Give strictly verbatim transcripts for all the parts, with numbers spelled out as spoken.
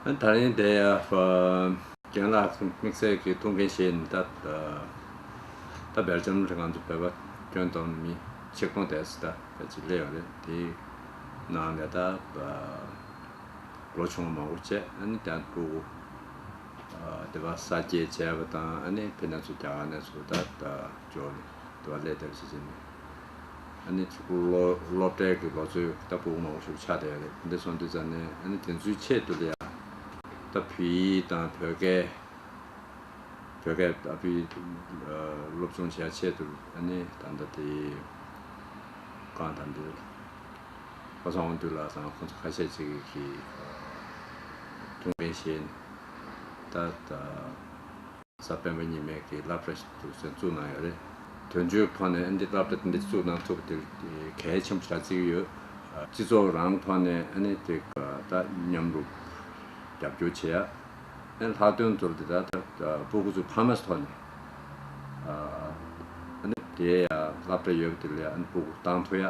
ཨ་ད་རིང་དེ་ཡ་རྒན་ལགས་དམིགས་བསལ་གྱི་ཐུགས་འགན་བཞེས་ནས་ད་ད་སྦེལ་ཇམ་རེད། ང་ཚོ་བོད་པ་སྐྱོན་གཏོང་མི་ཆིག་སྟོང་དེ་ཚོ་ད་ཕལ་ཆེར་སླེབས་ཡོད་རེད། དེའི་ནང་ནས་ད་ལོ་ཆུང་བ་མང་པོ་བྱས། ཨ་ནི་དེ་སྤུ་གུ་དེ་པར་གསར་སྐྱེས་བྱས་པ་དང་། ཨ་ནི་ཕ་མ་ཚོ་རྒྱ་གར་ནས་ཚུར་ད་ད་འབྱོར་ནས་དེ་པར་སླེབས་བསྡད་པ་ཞིག་བྱས་ནས། ཨ་ནི་ཕྲུ་གུ་སློབ་སློབ་གྲྭའི་གི་ལོ་ཚོད་ད་སྤུ་གུ་མང་པོ་ཞིག་ཆགས་བསྡད་ཡོད་རེད། དེ་འདྲ་སོང་དུས་ཙམ་ནས་ཨ་ནི་དེ་ཚོའི་ཆེད་དུ་ལ་ཡ་ད་བོད་ཡིག་དང་བོད་སྐད། བོད་སྐད་ཨ་ཕའི་སློབ་སྦྱོང་བྱེད་ཡ་ཆེད་དུ། ཨ་ནི་ད་ལྟ་དེ་གང་ད་འདི་ཁོ་ཚང་དབང་འདུས་ལགས་དང་ཁོང་ཚོ་ཁ་ཤས་ཅིག་གིས་ཐུགས་འགན་བཞེས་ནས་ད་ད། གཟའ་སྤེན་པ་ཉི་མའི་གི་སློབ་གྲྭ་ཞིག་ཏུ་བཙུགས་གནང་ཡོད་རེད། དོན་གཅོད་ཐོག་ནས་ཨ་ནི་སློབ་གྲྭ་འདི་འདྲ་བཙུགས་གནང་ཐུབ་པ་དེ་གལ་ཆེན་པོ་ཆགས་བརྩི་གི་ཡོད། སྤྱི་ཚོགས་རང་ཐོག་ནས་ཨ་ནི་དེ་ད་མཉམ་རུབ་རྒྱབ་སྐྱོར་བྱེད་ཡ། ཨ་ནི་ལྷག་དོན་དུ་དེ་ད་ད་སྤུ་གུ་ཚོའི་ཕ་མ་ཚོ་ཐོག་ནས་ཨ་ནི་དེ་ཡ་སློབ་གྲྭ་ཡོད་པ་དེ་ལ་ཡ་ཨ་ནི་སྤུ་གུ་བཏང་ཐུབ་ཡ།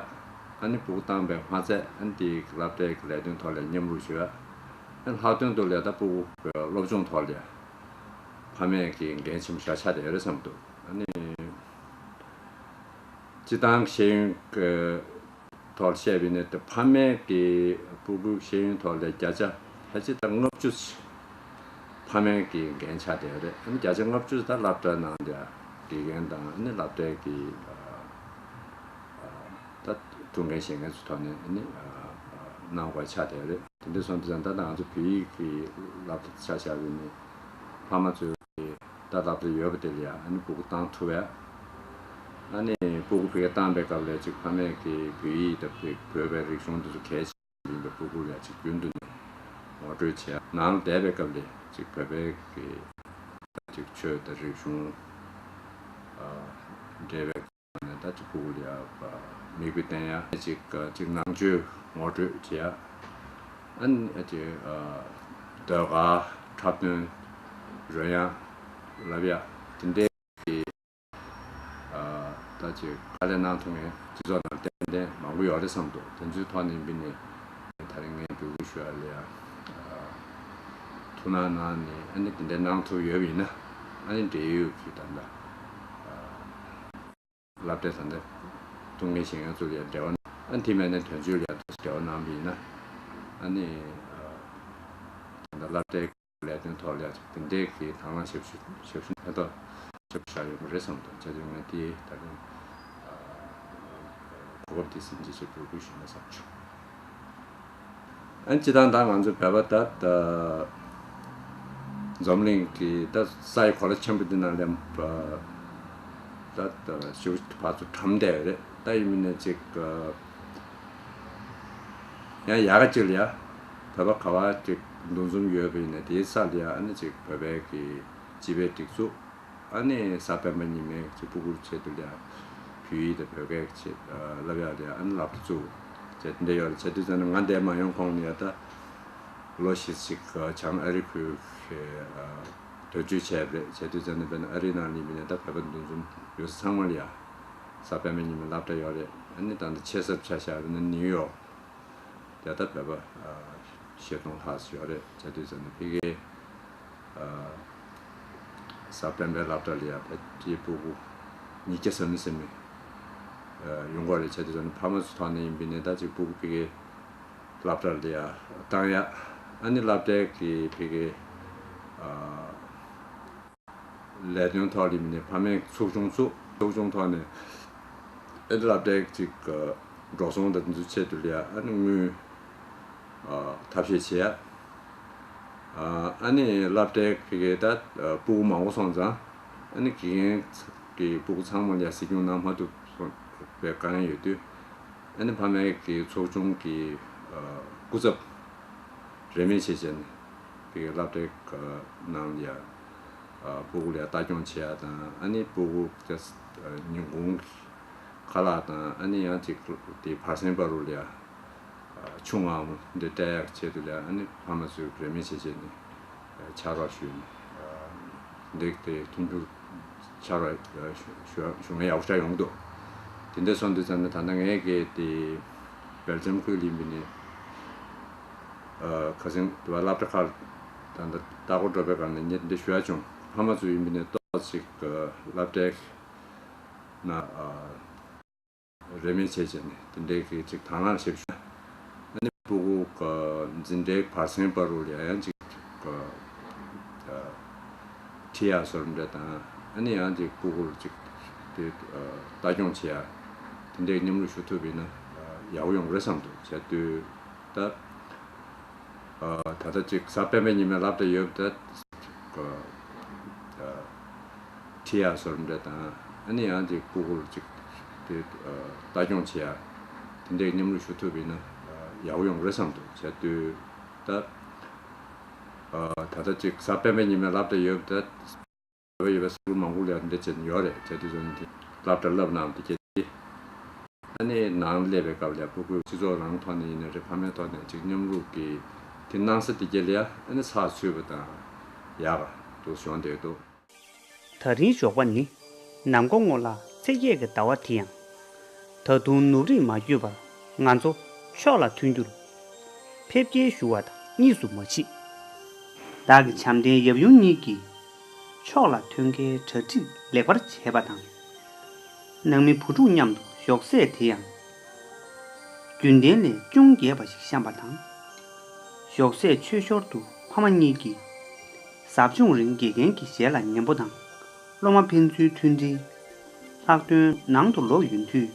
ཨ་ནི་སྤུ་གུ་བཏང་པའི་མ་ཚད་ཨ་ནི་དེ་སློབ་གྲྭའི་ལས་དོན་ཐོག་ལ་མཉམ་རུབ་བྱེད་ཡ། ཨ་ནི་ལྷག་དོན་དུ་ལ་ཡ་ད་སྤུ་གུ་སློབ་སྦྱོང་ཐོག་ལ་ཡ། ཕ་མས་ཀྱི་འགན་ཆེན་པོ་ཞེ་དྲག་ཆགས་བསྡད་ཡོད་རེད་བསམ་འདུག་ཨ་ནི་སྤྱི་བཏང་ཤེས་ཡོན་གྱི་ཐོག་བཤད་པ་ཡིན་ན། དེ་ཕ་མས་ཀྱི་སྤུ་གུའི་ཤེས་ཡོན་ཐོག་ལ་བརྒྱ་ཆ་ཕལ་ཆེར་ད་ལྔ་བཅུ་ཕ་མས་ཀྱི་འགན་ཆགས་བསྡད་ཡོད་རེད། ཨ་ནི་བརྒྱ་ཆ་ལྔ་བཅུ་ད་སློབ་གྲྭ་ནང་ལ་དགེ་རྒན་དང་། ཨ་ནི་སློབ་གྲྭའི་གི་ད་ཐུགས་འགན་བཞེས་མཁན་ཚོའི་ཐོག་ནས་ཨ་ནི་གནང་དགོས་ཆགས་བསྡད་ཡོད་རེད། དེ་འདྲ་སོང་དུས་ཙང་ད་ང་ཚོ་བོད་ཡིག་གི་སློབ་གྲྭ་ཆ་བཞག་པ་ཡིན་ན། ཕ་མ་ཚོས་ད་སློབ་གྲྭ་ཡོད་པ་དེ་ལ་ཡ་ཨ་ནི་སྤུ་གུ་བཏང་ཐུབ་ཡ། ཨ་ནི་སྤུ་གུ་ཕ་གིར་བཏང་པའི་སྐབས་ལ་ཅིག་ཕ་མས་ཀྱི་བོད་ཡིག་དང་བོད་བོད་པའི་རིག་གཞུང་དེ་ཚོ་གལ་ཆེན་ཡིན་པའི་སྤུ་གུ་ལ་ཡ་ཅིག་རྒྱུན་དུ་ནས་ངོ་སྤྲོད་བྱེད་ཡ། ནང་བསྡད་པའི་སྐབས་ལ་ཅིག་བོད་པའི་གི་ཅིག་ཆོས་དང་རིག་གཞུང་འབྲེལ་བའི་ནས་ད་ཅིག་སྤུ་གུ་ལ་ཡ་མིག་དཔེ་བསྟན་ཡ། ཅིག་ཅིག་ནང་ཆོས་ངོ་སྤྲོད་བྱེད་ཡ། ཨ་ནི་ཅིག་ཟློས་གར་འཁྲབ་སྟོན་རོལ་དབྱངས་བསླབ་ཡ། དེ་འདྲའི་གི་ད་ཅིག་དཀའ་ལས་གནང་ཐུབ་མཁན་སྤྱི་ཚོགས་ནང་ཏན་ཏན་མང་པོ་ཡོད་རེད་བསམ་འདུག་དེ་ཚོའི་ཐོག་ནས་ཡིན་པ་ཡིན་ན། ད་རིང་ངས་འབོད་སྐུལ་ཞུ་ཡ་ལ་ཡ་ཐུགས་སྣང་གནང་ནས། ཨ་ནི་དེ་འདྲ་གནང་ཐུབ་ཡོད་པ་ཡིན་ན། ཨ་ནི་འབྲེལ་ཡོད་ཀྱི་ད་ལྟ་སློབ་གྲྭའི་ད་ལྟ་ཐུགས་འགན་བཞེས་མཁན་ཚོ་ལ་ཡང་འབྲེལ་བ་གནང་། ཨ་ནི་དེ་མིན་ན་དོན་གཅོད་ལ་ཡང་འབྲེལ་བ་གནང་བ་ཡིན་ན། ཨ་ནི་ད་ལྟ་སློབ་གྲྭའི་ལས་དོན་ཐོག་ལ་ཡང་དེ་འདྲའི་གི་དང་བླངས་ཞབས་ཞུ་ཞབས་ཞུ་ཕན་ཐོགས་ཞབས་ཞུ་བྱ་ཡོང་གི་རེད་བསམ་འདུག་བྱས་ཙང་ངས་དེ་ད་རིང་གོ་སྐབས་འདི་ཟིན་བྱས་ཞེས་འབོད་སྐུལ་ཞུས་ན་བསམ་བྱུང་། ཨ་ནི་སྤྱིར་བཏང་ད་ང་ཚོ་བོད་པ་ད་ད་འཛམ་གླིང་གི་ད་ས་ཡི་གོ་ལ་ཆེན་པོ་འདི་ནང་ལ་ད་ད་ཞེ་པོ་ཅིག་ཕར་ཚུར་གྲམ་བསྡད་ཡོད་རེད། ད་ཡིན་མིན་ན་ཅིག་ཡང་ཡག་ག་ཅིག་ལ་ཡ་བོད་པ་ག་བ་ཅིག་འདུ་འཛོམས་ཡོད་པ་ཡིན་ན། དེའི་ས་ལ་ཡ་ཨ་ནི་ཅིག་བོད་པའི་གི་སྤྱི་པའི་སྒྲིག་འཛུགས། ཨ་ནི་གཟའ་སྤེན་པ་ཉི་མའི་ཚེ་སྤུ་གུར་ཆེད་དུ་ལ་ཡ་བོད་ཡིག་དང་བོད་སྐད་ཆེད་བསླབ་ཡག་ལ་ཡ་ཨ་ནི་སློབ་གྲྭ་བཙུགས་བྱས་དེ་འདྲ་ཡོད་རེད། བྱས་དུས་ཙམ་ནས་ང་འདིར་མ་ཡོང་གོང་ནས་ཡ་ད་ལོ་བཞི་ཅིག་བྱང་ཨ་རི་ཁུལ་གྱི་དོན་གཅོད་བྱས་པ་རེད། བྱས་དུས་ཙམ་ནས་དཔེར་ན་ཨ་རིའི་ནང་ལ་ཡིན་པ་ཡིན་ན་ད་བོད་པ་འདུ་འཛོམས་ཡོད་ས་ཚང་མ་ལ་ཡ་གཟའ་སྤེན་པ་ཉི་མ་སློབ་གྲྭ་ཡོད་རེད། ཨ་ནི་ད་ལྟ་ཆེ་སར་ཆ་བཞག་པ་ཡིན་ན་ནིའུ་ཡོག་དེ་ལྟ་བོད་པ་ཨ་བཞི་སྟོང་ལྷག་ཙམ་ཡོད་རེད། བྱས་དུས་ཙམ་ནས་ཕ་གིའི་ཨ་གཟའ་སྤེན་པའི་སློབ་གྲྭ་ལ་ཡ་ཕ་གིའི་སྤུ་གུ་ཉིས་བརྒྱ་ཟིན་ན་ཟིན་མི་ཨ་ཡོང་གི་རེད། བྱས་དུས་ཙམ་ནས་ཕ་མ་ཚོའི་ཐོག་ནས་ཡིན་པ་ཡིན་ན་ད་ཅིག་སྤུ་གུ་ཕ་གིའི་སློབ་གྲྭ་ལ་ཡ་བཏང་ཡ། ཨ་ནི་སློབ་གྲྭའི་གི་ཕ་གིའི་ཨ་ལས་དོན་ཐོག་ལ་ཡིན་ནའི་ཕ་མའི་ཚོགས་ཆུང་བཙུགས། ཚོགས་ཆུང་ཐོག་ནས་ཨེ་སློབ་གྲྭའི་ཅིག་འགྲོ་སོང་དང་དེ་ཚོའི་ཆེད་དུ་ལ་ཡ་ཨ་ནི་དངུལ་ཨ་ཐབས་ཤེས་བྱེད་ཡ། ཨ་ནི་སློབ་གྲྭའི་ཕ་གིའི་ད་སྤུ་གུ་མང་པོ་སོང་ཙང་ཨ་ནི་དགེ་རྒན་གྱི་སྤུ་གུ་ཚང་མ་ལ་ཡ་གཟིགས་སྐྱོང་གནང་མ་ཐུབ་པའི་དཀའ་ངལ་ཡོད་དུས། ཨ་ནི་ཕ་མའི་གི་ཚོགས་ཆུང་གི་ཨ་སྐུ་ཚབ་རེ་མིག་བྱས་བྱས་ནས་ཕ་གིའི་སློབ་གྲྭའི་ནང་ལ་ཡ་ཨ་སྤུ་གུ་ལ་ཡ་ལྟ་སྐྱོང་བྱེད་ཡ་དང་། ཨ་ནི་སྤུ་གུ་དེ་ཉིན་གུང་ཁ་ལག་དང་། ཨ་ནི་ཡང་ཅིག་དེ་བར་གསེང་བར་དུ་ལ་ཡ་ཨ་ཆུ་དངམ་འདི་སྤྲད་ཡ་ཆེད་དུ་ལ་ཡ་ཨ་ནི་ཕ་མ་ཚོས་རེ་མིག་བྱས་བྱས་ནས་ཕྱག་རོགས་ཞུས་ནས་ཨ་འདི་དེ་མཐུན་འགྱུར་ཕྱག་རོགས་ཞུ་ཞུ་ཞུ་མཁན་ཡག་པོ་ཞིག་ཡོང་གི་འདུག་དེ་འདྲ་སོང་དུས་ཙམ་ནས་ད་ལྟ་ངས་གི་དེ་སྦེལ་ཇམ་ཁུལ་ལ་ཡིན་པ་ཡིན་ནའི་ཨ་ཁ་སང་དེ་བ་སློབ་གྲྭ་ཁག་ ད་ལྟ་ལྟ་སྐོར་འགྲོ་བའི་སྒང་ནས་ངས་འདི་འདྲ་ཞུ་ཡ་བྱུང་། ཕ་མ་ཚོ་ཡིན་པ་ནས་ཏོག་ཙམ་ཅིག་སློབ་གྲྭའི་ནང་རེས་མོས་བྱས་བྱས་ནས་དེ་འདྲའི་གི་ཅིག་དང་བླངས་ཞེ་པོ་ཞུ། ཨ་ནི་སྤུ་གུ་འཛིན་གྲྭའི་བར་གསེང་བར་དུ་ལ་ཡང་ཅིག་ཁྲིད་ཡ་བཟོ་འདྲ་དང་། ཨ་ནི་ཡང་ཅིག་སྤུ་གུར་ཅིག་དེ་ལྟ་སྐྱོང་བྱེད་ཡ་དེ་འདྲའི་མཉམ་རུབ་ཞུ་ཐུབ་པ་ཡིན་ན་ཡག་པོ་ཡོང་རེད་བསམ་འདུག་བྱས་དུས་ད། ད་ལྟ་ཅིག་གཟའ་སྤེན་པའི་ཉི་མའི་སློབ་གྲྭ་ཡོད་པ་ད། ཁྲིད་ཡ་བཟོ་འདྲ་དང་། ཨ་ནི་ཡང་ཅིག་སྤུ་གུར་ཅིག་དེ་ལྟ་སྐྱོང་བྱེད་ཡ་དེ་འདྲའི་མཉམ་རུབ་ཞུ་ཐུབ་པ་ཡིན་ན་ཡག་པོ་ཡོང་རེད་བསམ་འདུག་བྱས་དུས་ད། ད་ལྟ་ཅིག་གཟའ་སྤེན་པའི་ཉི་མའི་སློབ་གྲྭ་ཡོད་པ་ད། ཡོད་པའི་སློབ་ཕྲུག་མང་པོ་ལ་འདི་བྱས་ནས་ཡོད་རེད། བྱས་དུས་ཚོད་ནི་དེ་སློབ་གྲྭ་བསླབ་གནང་དེ་སྐད་དེ། ཨ་ནི་ནང་སླེབས་པའི་སྐབས་ལ་ཕྲུ་གུ་སྤྱི་ཚོགས་རང་ཐོག་ནས་ཡིན་ན་རེད། ཕ་མའི་ཐོག་ནས་ཅིག་མཉམ་རུབ་ཀྱི་དེ་གནང་ས་དེ་སྐད་ལ་ཡ་ཨ་ནི་ཚགས་ཚུད་པ་དང་ཡག་པ་འདུག་བྱུང་བསྡད་འདུག་ད་རིང་ཞོགས་པ་ནི་ནམ་མཁའ་སྔོ་ལ་ཚེས་བརྒྱད་ཀྱི་ཟླ་བ་དེ་ཡང་། ད་དུང་ནུབ་རིར་མ་བསྐྱོད་པར་ང་ཚོ་ཕྱོགས་ལ་ཐོན་རྒྱུར་ཕེབས་སྐྱེལ་ཞུ་བ་དང་གཉིས་སུ་མ་མཆིས། བདག་གི་བྱམས་ལྡན་ཡབ་ཡུམ་གཉིས་ཀྱིས་ཕྱོགས་ལ་ཐོན་ཁའི་གྲ་སྒྲིག་ལེགས་པར་བྱས་པ་དང་། ནང་མི་བུ་ཕྲུག་མཉམ་དུ་ཞོགས་ཟས་དེ་ཡང་རྒྱུན་ལྡན་ལས་ཅུང་རྒྱས་པ་ཞིག་བཤམས་པ་དང་། ཞོགས་ཟས་མཆོད་ཞོར་དུ་ཕ་མ་གཉིས་ཀྱིས་ཟབ་སྦྱོང་རིང་དགེ་རྒན་གྱི་ཞལ་ལ་ཉན་པོ་དང་། སློབ་མ་ཕན་ཚུན་མཐུན་སྒྲིལ། ལྷག་དོན་ནང་དུ་ལོག་ཡོང་དུས།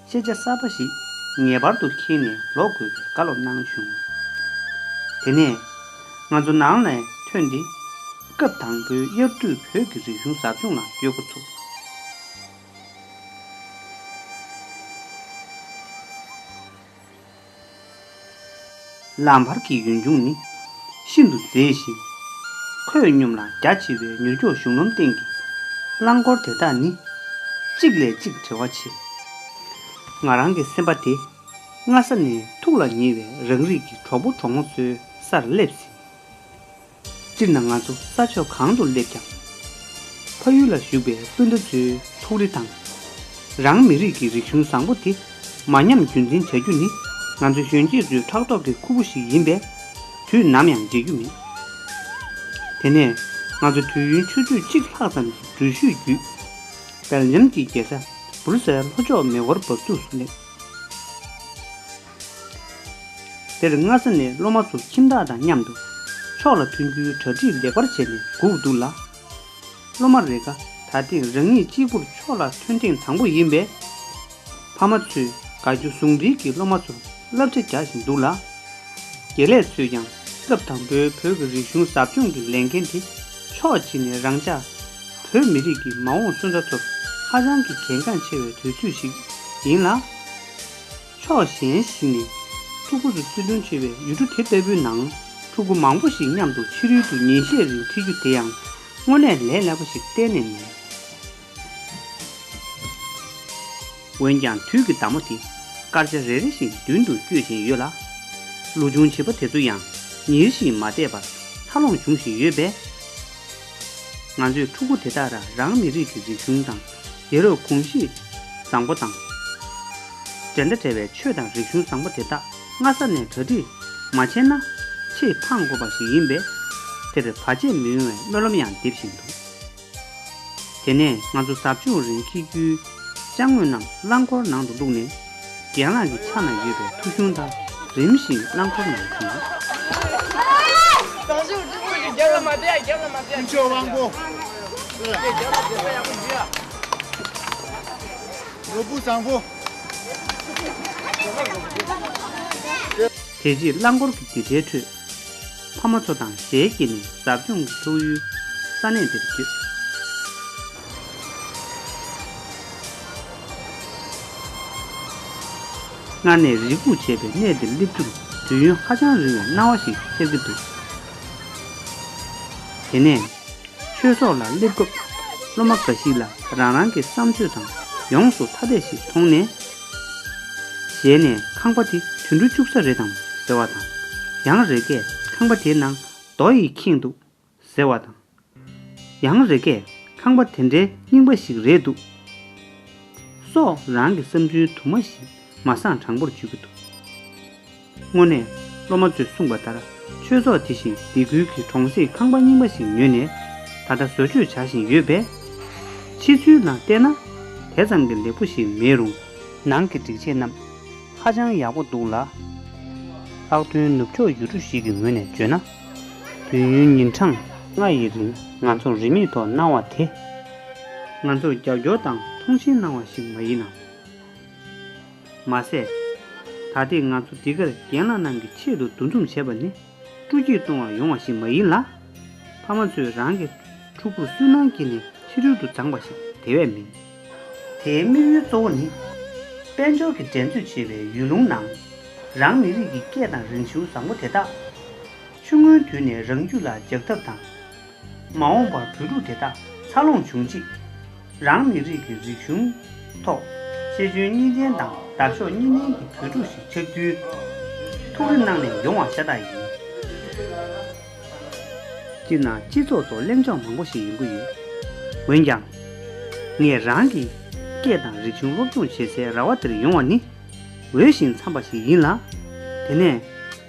ཤེས་བྱ་གསར་པ་ཞིག་ངེས་པར་དུ་འཁྱེར་ནས་ལོག་དགོས་པའི་བཀའ་སློབ་གནང་བྱུང་། དེ་ནས་ང་ཚོ་ནང་ནས་ཐོན་ཏེ། སྐབས་དང་པོའི་དབྱར་དུས་བོད་ཀྱི་རིག་གཞུང་ཟབ་སྦྱོང་ལ་བསྐྱོད་འགོ་ཚུགས། ལམ་བར་གྱི་ཡུལ་ལྗོངས་ནི་ཤིན་ཏུ་མཛེས་ཤིང་། ཁོད་སྙོམས་ལ་རྒྱ་ཆེ་བའི་མྱུར་མགྱོགས་གཞུང་ལམ་སྟེང་གི་རླངས་འཁོར་དེ་དག་ནི་གཅིག་ལས་གཅིག་བྲེལ་བ་ཆེ། ང་རང་གི་སེམས་པ་དེ་སྔ་ས་ནས་ཐུགས་ལ་ཉེ་བའི་རང་རིགས་ཀྱི་གྲོགས་པོ་གྲོགས་མོ་ཚོའི་སར་སླེབས་ཟིན། སྤྱིར་ན་ང་ཚོ་ས་ཕྱོགས་གང་དུ་སླེབས་ཀྱང་། ཕ་ཡུལ་ལ་བཞུགས་པའི་སྤུན་ཟླ་ཚོའི་ཐུགས་རེ་དང་། རང་མི་རིགས་ཀྱི་རིག་གཞུང་བཟང་པོ་དེ་མ་ཉམས་རྒྱུན་འཛིན་བྱ་རྒྱུ་ནི་ང་ཚོ་གཞོན་སྐྱེས་ཚོའི་ཕྲག་ཐོག་གི་ཁུར་པོ་ཞིག་ཡིན་པས། དུས་ནམ་ཡང་བརྗེད་རྒྱུ་མེད། དེ་ནས་ང་ཚོ་དུས་ཡུན་ཆུ་ཚོད་གཅིག་ལྷག་ཙམ་གྱི་འགྲུལ་བཞུད་བརྒྱུད། སྦེལ་ཇམ་གྱི་རྒྱལ་ས་སྦུར་སལ་ལྷོ་ཕྱོགས་མེ་འཁོར་འབབ་ཚུགས་སུ་སླེབས། དེར་སྔ་ས་ནས་སློབ་མ་ཚོ་ཁྱིམ་བདག་དང་མཉམ་དུ་ཕྱོགས་ལ་ཐོན་རྒྱུའི་གྲ་སྒྲིག་ལེགས་པར་བྱས་ནས་སྒུག་འདུག་ལ། སློབ་མ་རེ་འགའ་ད་ཐེངས་རང་ཉིད་གཅིག་པུར་ཕྱོགས་ལ་ཐོན་ཐེངས་དང་པོ་ཡིན་པས། ཕ་མ་ཚོས་དགའ་སྐྱོ་ཟུང་འབྲེལ་གྱིས་སློབ་མ་ཚོར་བསླབ་བྱ་རྒྱག་བཞིན་འདུག་ལ། དགེ་ལས་ཚོས་ཀྱང་སྐབས་དང་པོའི་བོད་ཀྱི་རིག་གཞུང་ཟབ་སྦྱོང་གི་ལས་འགན་དེ་ཕྱོགས་གཅིག་ནས་རང་ཅག་བོད་མི་རིགས་ཀྱི་མ་འོངས་སོན་རྩ་ཚོར་ཧ་ཅང་གི་གལ་འགངས་ཆེ་བའི་དུས་ཚོད་ཞིག་ཡིན་ལ། ཕྱོགས་གཞན་ཞིག་ནས་ཕྲུ་གུ་ཚོ་བརྩི་མཐོང་ཆེ་བའི་ཡུལ་གྲུ་དེ་ལྟ་བུའི་ནང་ཕྲུ་གུ་མང་པོ་ཞིག་མཉམ་དུ་ཕྱི་རོལ་དུ་ཉིན་ཤས་རིང་ཁྲིད་རྒྱུ་དེ་ཡང་དངོས་གནས་ལས་སླ་པོ་ཞིག་གཏན་ནས་མིན། འོན་ཀྱང་དུས་ཀྱི་མདའ་མོ་དེ་སྐར་ཆ་རེ་རེ་བཞིན་མདུན་དུ་སྐྱོད་བཞིན་ཡོད་ལ། ལུས་སྦྱོང་བྱེད་པོ་དེ་ཚོ་ཡང་ཉིན་བཞིན་མ་བསྡད་པར་འཚར་ལོངས་འབྱུང་བཞིན་ཡོད་པས། ང་ཚོས་ཕྲུ་གུ་དེ་དག་ལ་རང་མི་རིགས་ཀྱི་རིག་གཞུང་དང་ཡ་རབས་གོམས་གཤིས་བཟང་པོ་དང་། འགྲན་ཟླ་བྲལ་བའི་ཆོས་དང་རིག་གཞུང་བཟང་པོ་དེ་དག་སྔ་ས་ནས་གྲ་སྒྲིག་མ་བྱས་ན་ཆེས་ཕངས་དགོས་པ་ཞིག་ཡིན་པས། དེར་བར་ཆད་མི་ཡོང་བའི་སྨོན་ལམ་ཡང་འདེབས་བཞིན་འདུག་དེ་ནས་ང་ཚོ་ཟབ་སྦྱོང་རིང་འཁྱེར་རྒྱུའི་ཅ་དངོས་རྣམས་རླངས་འཁོར་ནང་དུ་བླུགས་ནས། རྒན་ལགས་ཀྱི་ཕྱག་ན་ཡོད་པའི་ཐོ་གཞུང་དག་རིམ་བཞིན་རླངས་འཁོར་ནང་བྱུང་། ཀུན་སྤྱོད་དབང་པོ། ནོར་བུ་བཟང་པོ། དེ་རྗེས་རླངས་འཁོར་གྱི་སྒྱིད་ཁྲའི་ཁྲོད། ཕ་མ་ཚོ་དང་ཞལ་གྱེས་ནས་ཟབ་སྦྱོང་གི་ཚོགས་ཡུལ་ས་གནས་འདིར་བསྐྱོད། སྔར་ནས་རེ་སྒུག་བྱས་པའི་གནས་འདིར་སླེབས་རྒྱུར་དུས་ཡུན་ཧ་ཅང་རིང་བའི་སྣང་བ་ཞིག་སྟེར་གྱི་འདུག་དེ་ནས་ཆོས་ཚོགས་ལ་སླེབས་སྐབས་སློབ་མ་འགའ་ཞིག་ལ་རང་རང་གི་བསམ་ཚོད་དང་ཡོངས་སུ་ཐ་དད་ཞིག་མཐོང་ནས། ཞལ་ནས་ཁང་པ་དེ་དུད་འགྲོ་བཅུག་ས་རེད་དམ་ཟེར་བ་དང་། ཡང་རེ་འགས་ཁང་པ་དེའི་ནང་རྡོ་ཡིས་ཁེངས་འདུག་ཟེར་བ་དང་། ཡང་རེ་འགས་ཁང་པ་དེ་འདྲའི་རྙིང་པ་ཞིག་རེད་འདུག་སོགས་རང་གི་བསམ་ཚུལ་དུ་མ་ཞིག་མ་གསང་དྲང་པོར་བརྗོད་ཀྱི་འདུག་དངོས་གནས་སློབ་མ་ཚོས་གསུངས་པ་ལྟར་ ཆོས་ཚོགས་དེ་བཞིན་སྡེ་ཁུལ་གྱི་གྲོང་གསེབ་ཁང་པ་རྙིང་པ་ཞིག་ཉོས་ནས་ད་ལྟ་བཟོ་བཅོས་བྱ་བཞིན་ཡོད་པས། ཕྱི་ཚུལ་ལ་བལྟས་ན་དེ་ཙམ་གྱི་ལེགས་པོ་ཞིག་མེད་རུང་། ནང་གི་སྒྲིག་ཆས་རྣམས་ཧ་ཅང་ཡག་པོ་འདུག་ལ། ལྷག་དོན་ནུབ་ཕྱོགས་ཡུལ་གྲུ་ཞིག་གི་ངོས་ནས་བརྗོད་ན། དུས་ཡུན་ཉིན་གྲངས་ལྔ་ཡི་རིང་ང་ཚོར་རིན་མེད་ཐོག་གནང་བ་དེ། ང་ཚོར་རྒྱབ་སྐྱོར་དང་མཐོང་ཆེན་གནང་བ་ཞིག་མ་ཡིན་ནམ། མ་ཟད། ད་ལྟའི་ང་ཚོ་འདི་གར་རྒན་ལགས་རྣམས་ཀྱི་ཆེད་དུ་འདུ་འཛོམས་བྱས་པ་ནི་སྤྲོ་སྐྱིད་གཏོང་བར་ཡོང་བ་ཞིག་མ་ཡིན་ལ། ཕ་མ་ཚོས་རང་གི་ཕྲུ་གུར་སུན་སྣང་སྐྱེས་ནས་ཕྱི་རོལ་དུ་བརྫངས་པ་ཞིག་དེ་བས་མིན། དེའི་དམིགས་ཡུལ་གཙོ་བོ་ནི། དཔལ་འབྱོར་གྱི་འགྲན་རྩོད་ཆེ་བའི་ཡུལ་ལུང་ནང་། རང་མི་རིགས་ཀྱི་སྐད་དང་རིག་གཞུང་བཟང་པོ་དེ་དག་ཆུང་ངུའི་དུས་ནས་རང་རྒྱུད་ལ་འཇགས་ཐབས་དང་། མ་འོངས་པར་བོད་ཕྲུག་དེ་དག་འཚར་ལོངས་བྱུང་རྗེས། རང་མི་རིགས་ཀྱི་རིག་གཞུང་ཐོག་ཤེས་འཇོན་གཉིས་ལྡན་དང་འདབ་གཤོག་གཉིས་ལྡན་གྱི་བོད་ཕྲུག་ཞིག་ཆགས་རྒྱུའི་ཐུགས་རེ་གནང་ནས་ཡོང་བ་ཤ་སྟག་ཡིན། སྤྱིར་ན་སྤྱི་ཚོགས་ཐོག་གླེང་ཕྱོགས་མང་པོ་ཞིག་ཡོང་གི་ཡོད། འོན་ཀྱང་། ངས་རང་གི་སྐད་དང་རིག་གཞུང་སློབ་སྦྱོང་བྱེད་སའི་ར་བ་དེར་ཡོང་བ་ནི། འོས་ཤིང་འཚམས་པ་ཞིག་ཡིན་ལ། དེ་ནས་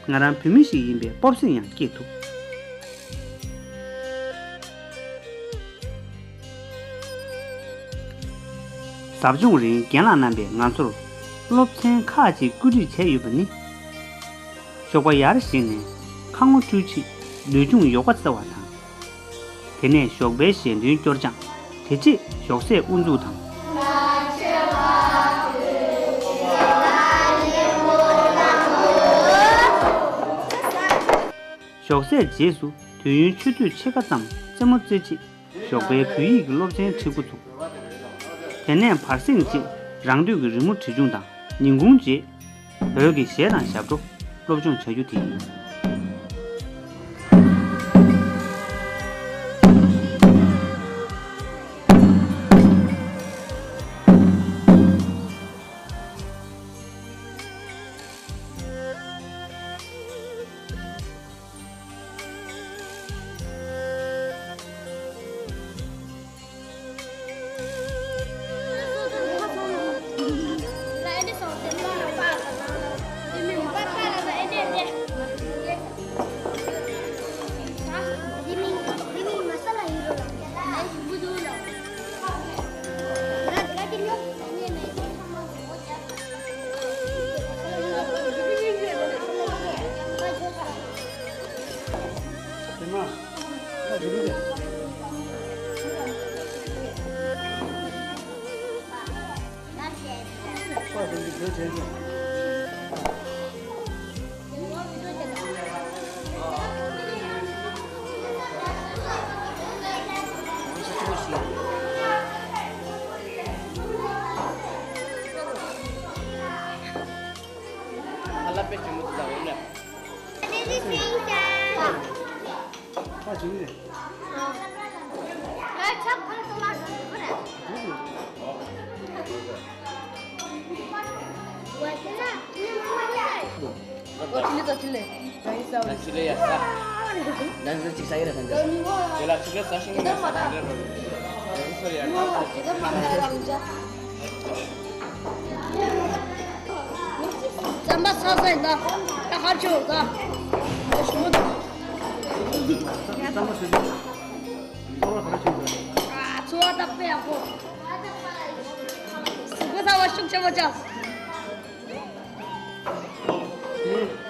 ང་རང་བོད་མི་ཞིག་ཡིན་པའི་སྤོབས་སེམས་ཡང་སྐྱེས་ཐུབ། ཟབ་སྦྱོང་རིང་རྒན་ལགས་རྣམ་པས་ང་ཚོར་སློབ་ཚན་ཁག་ཅིག་བཀོད་སྒྲིག་བྱས་ཡོད་པ་ནི། ཞོགས་པ་ཡར་བཞེངས་ནས་ཁ་ངོ་བཀྲུས་རྗེས་ལུས་སྦྱོང་ཡོ་ག་རྩེ་བ་དང་། དེ་ནས་ཞོགས་པའི་ཞལ་འདོན་སྐྱོར་སྦྱང་། དེ་རྗེས་ཞོགས་ཟས་དབུ་འཛུགས་དང་། ཞོགས་ཟས་རྗེས་སུ་དུས་ཡུན་ཆུ་ཚོད་ཕྱེད་ཀ་ཙམ་རྩེད་མོ་རྩེ་རྗེས་ཞོགས་པའི་བོད་ཡིག་གི་སློབ་ཚན་ཁྲིད་འགོ་ཚུགས། དེ་ནས་བར་གསེང་རྗེས་རང་འདོད་ཀྱི་རི་མོ་བྲིས་སྦྱོང་དང་ཉིན་གུང་རྗེས། བོད་ཀྱི་གཞས་དང་ཞབས་བྲོ་སློབ་སྦྱོང་བྱ་རྒྱུ་དེ་ཡིན། རྩམ་པ་ཚ་ས་ཡིན་ད། ད་ཧར་ཆོག་ད། ད་ཞུ་མོ་ད། རྩམ་པ་ཟེར་གྱི་འདུག་གཏོར་བ་ག་རེ་བྱེད་འདུག་ཨ། ཚོ་བ་ད་དཔེ་ཡག་པོ། གཟུགས་པོ་ཚ་བ་ཤུགས་ཆེན་པོ་བཅག་དེའི་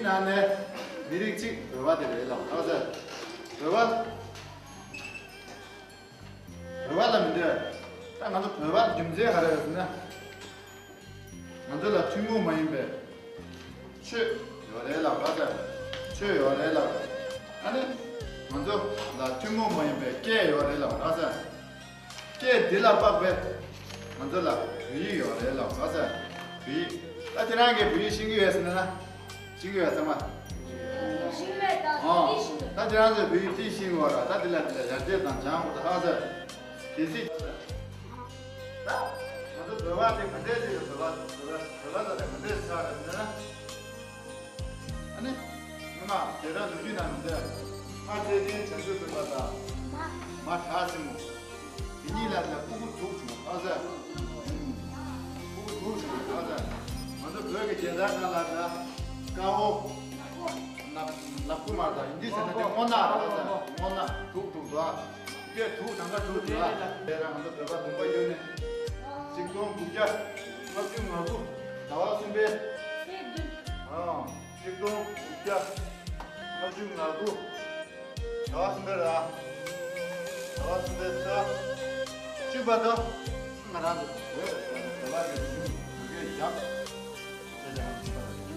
ནང་ནས་མི་རིགས་གཅིག་བོད་པ་དེ་རེད་ལབ་ན་ཟེར། བོད་པ། བོད་པ་ལ་མི་འདོད། ད་ང་ཚོ་བོད་པ་རྒྱུ་མཚན་ག་རེ་རེད་ཟེར་ན། ང་ཚོ་ལ་ཐུན་མོང་མ་ཡིན་པའི་ཆོས་ཡོད་རེད་ལབ་ན་ཟེར། ཆོས་ཡོད་རེད་ལབ། ཨ་ནི། ང་ཚོ་ལ་ཐུན་མོང་མ་ཡིན་པའི་སྐད་ཡོད་རེད་ལབ་ན་ཟེར། སྐད་འདི་ལ་དཔག་པའི་ང་ཚོ་ལ་བོད་ཡིག་ཡོད་རེད་ལབ་ན་ཟེར། བོད་ཡིག་ད་ཁྱེད་རང་གིས་བོད་ཡིག་ཤེས་ཀྱི་ཡོད་ཟེར་ན། ཤེས་ཀྱི་ཡོད་ཚང་མ། ཤེས་ཀྱི་མེད་ད། ཨོ། ཤེས་ཀྱི་མེད། ད་ཁྱེད་རང་ཚོས་བོད་ཡིག་ཅི་ཤེས་ཀྱི་ཡོད་ར། ད་འདི་ལ་འདི་ལ་ཡར་རྒྱས་དང་སྦྱང་དགོས་ད་ཧ་ཟེར། གལ་སྲིད། ད་ང་ཚོ་བོད་པ་དེ་ག་འདྲས་ཞིག་རེད། བོད་པ་བོད་པ་བོད་པ་ལ་དེ་ག་འདྲས་ཆགས་རེད་ཟེར་ན། ཨ་ནི། ང་ ང་རྗེས་འབྲང་ནུས་རྒྱུ་ན་མི་འདོད། ང་ཚེ་འདིའི་བྱང་ཆུབ་སེམས་དཔའ་དང་། མ་བྲག་སྲིན་མོ། དེ་གཉིས་ལ་ལ་ཕྲུ་གུ་དྲུག་བྱུང་། ཨ་ཙི། ཕྲུ་གུ་དྲུག་བྱུང་། ཨ་ཙི། ང་ཚོ་བོད་ཀྱི་རྒྱལ་དར་ནང་ལ་ན། དཀར་པོ། ནག་ནག་པོ་མ་དང་ཡིན་དུས་ཟེར་ན་དེ་སྔོ་ནག་རེད། ཨ་ཙི། སྔོ་ནག་དྲུག་དྲུག་འདུག་ཨ། དེ་དྲུག་ནང་ཁ་དྲུག་འདུག་ཨ། དེ་རང་ང་ཚོ་བོད་པ་བདུན་པ་ཡོད་ནས། ཆིག་སྟོང་དགུ་བརྒྱ་ལྔ་བཅུ་ང་དགུ་ཟླ་བ་གསུམ་པའི། ཨ། ཆིག་སྟོང་དགུ་བརྒྱ་ལྔ་བཅུ་ང་དགུ་ཟླ་བ་གསུམ་པའི་ར། ཟླ་བ་གསུམ་པའི་ཚེས་བཅུ་པ་དང་། ང་རང་ཚོ་བོད་ཀྱི་རིག་གཞུང་བོད་སྐད་ཡག་ཟེར་ནས་ང་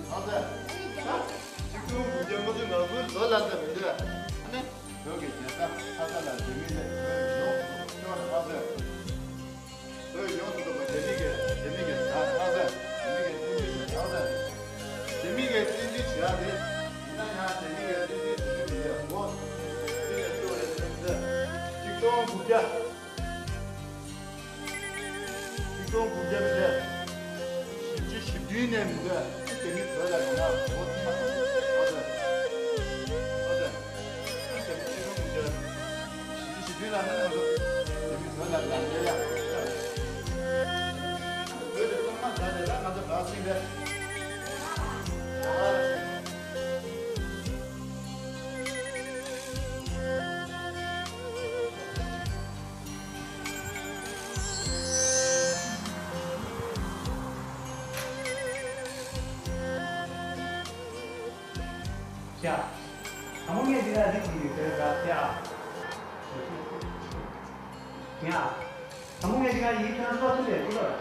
ཚོ་ད་ཆིག་སྟོང་དགུ་བརྒྱ་ལྔ་བཅུ་ང་དགུ་ལོ་ལ་འདི་མི་འདོད། ཨ་ནི་བོད་ཀྱི་རྒྱལ་ས་ལྷ་ས་ལ་རྒྱ་མི་ལས་བོད་ཡོངས་སུ་ཤོར་ལྷ་ས། བོད་ཡོངས་སུ་རྫོགས་པ་རྒྱ་མི་གིས་རྒྱ་མི་གིས་ད་ལྷ་ས་རྒྱ་མི་གིས་བཙན་འཛུལ་བྱས་ལྷ་ས་རྒྱ་མི་གིས་བཙན་འཛུལ་བྱས་ཏེ། ཡིན་ན་ཡང་རྒྱ་མི་གིས་བཙན་འཛུལ་བྱེད་རྒྱུ་མི་ཡོད་ངོ་། དེ་ལས་བརྗོད་རེད་ཟེར་ན། ཆིག་སྟོང་དགུ་བརྒྱ། ཆིག་སྟོང་དགུ་བརྒྱ་མི་འདྲ། བཞི་བཅུ་ཞེ་བདུན་ནས་མི་འདྲ། རྒྱ་མི་བོད་ལ་ཡོང་ཡག་ངོ་ཐུག་མ་ཐུག་ཨ་ཙི། ཨ་ཙི། རྒྱ་མི་ཆིག་སྟོང་དགུ་བརྒྱ། བཞི་བཅུ་ཞེ་བདུན་ལ་ནི་ང་ཚོ་རྒྱ་མི་བོད་ལ་ལ་ཉེ་ཡག་བོད་དེ་ཚང་མ་ད་དེ་ལ་ང་ཚོ་བག་ཟིན་རེད། ཡ། དང་པོ་ངས་འདི་ལ་རིགས་ཀྱི་ཡོད་པའི་ར་ཡ། ཡ། དང་པོ་ངས་འདི་ལ་ཡིག་ཐོན་ཚོགས་ཐུབ་པའི་སྐུ་ལ།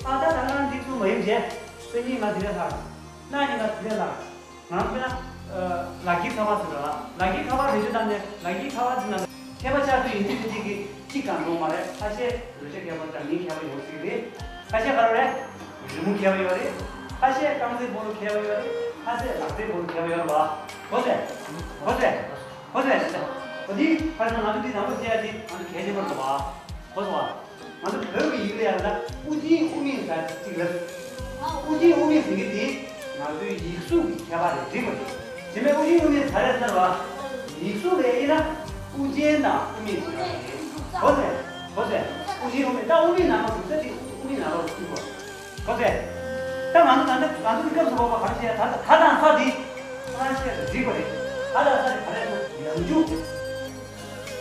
ཨ་ད་ད་ང་འདི་ཚོ་མ་ཡིན་རྗེས། སེ་གཉིས་ང་དེ་ལས་ལྷག་གནའ་ཉིན་ང་དེ་ལས་ལྷག་ང་ཚོ་ན། ལག་གི་ཁ་པར་ཟེར་བ། ལག་གི་ཁ་པར་རེ་ཞུ་བཏང་ནས་ལག་གི་ཁ་པར་འདི་ནང་མཁས་པ་ཆགས་དུས་ཡིན་དུས་དེ་གཅིག་གིས་གཅིག་གང་འགྲོ་མ་རེད། ཁ་ཤས་རོལ་ཆ་མཁས་པ་དང་མིའི་མཁས་པ་ཡོང་སྲིད་རེད། ཁ་ཤས་ག་རེ་རེད། རི་མོ་མཁས་པ་ཡོད་རེད། ཁ་ཤས་རྐང་རྩེད་སྤོ་ལོ་མཁས་པ་ཡོད་རེད། ཁ་ཤས་ལག་རྩེད་སྤོ་ལོ་མཁས་པ་ཡོད་རེད་བ། གོ་ཚེ། གོ་ཚེ། གོ་ཚེ། འོ་དེ་ཁ་སང་ང་ཚོ་འདི་དང་པོ་བཤད་ཡ་དེ་ང་ཚོ་གལ་ཆེན་པོ་རེད་བ། གོ་སོང་བ། ང་ཚོ་བོད་ཀྱི་ཡིག་ལ་ཡང་ན་དབུ་ཅན་དབུ་མེད་ཟེར་གཅིག་རེད། དབུ་ཅན་དབུ་མེད་ཟེར་གྱི་དེ་ང་ཚོའི་ཡིག་གཟུགས་ཀྱི་ཁྱད་པར་རེད་འགྲིག་པ་རེད། དེ་མིན་དབུ་ཅན་དབུ་མེད་ཟེར་རེད་ཟེར་བ། ཡིག་གཟུགས་ལ་ཡིན་ན་དབུ་ཅན་དང་དབུ་མེད་ཟེར་བ་རེད། གོ་ཟེར། གོ་ཟེར། དབུ་ཅན་དབུ་མེད་ད་དབུ་མེད་ནང་ལ་འདུག་ས་དེ་དབུ་མེད་ནང་ལ་འདུག་པ། གོ་ཟེར། ད་ང་ཚོ་ད་ལྟ་ང་ཚོ་གི་སྐབས་སུ་བབས་པ་ག་རེ་བཤད་ད་ད་དང་ས་དེ་ཁོ་རང་བཤད་རེད་འགྲིག་པ་རེད། ད་དང་ས་དེ་ག་རེ་ཡང་འཇུག་ས་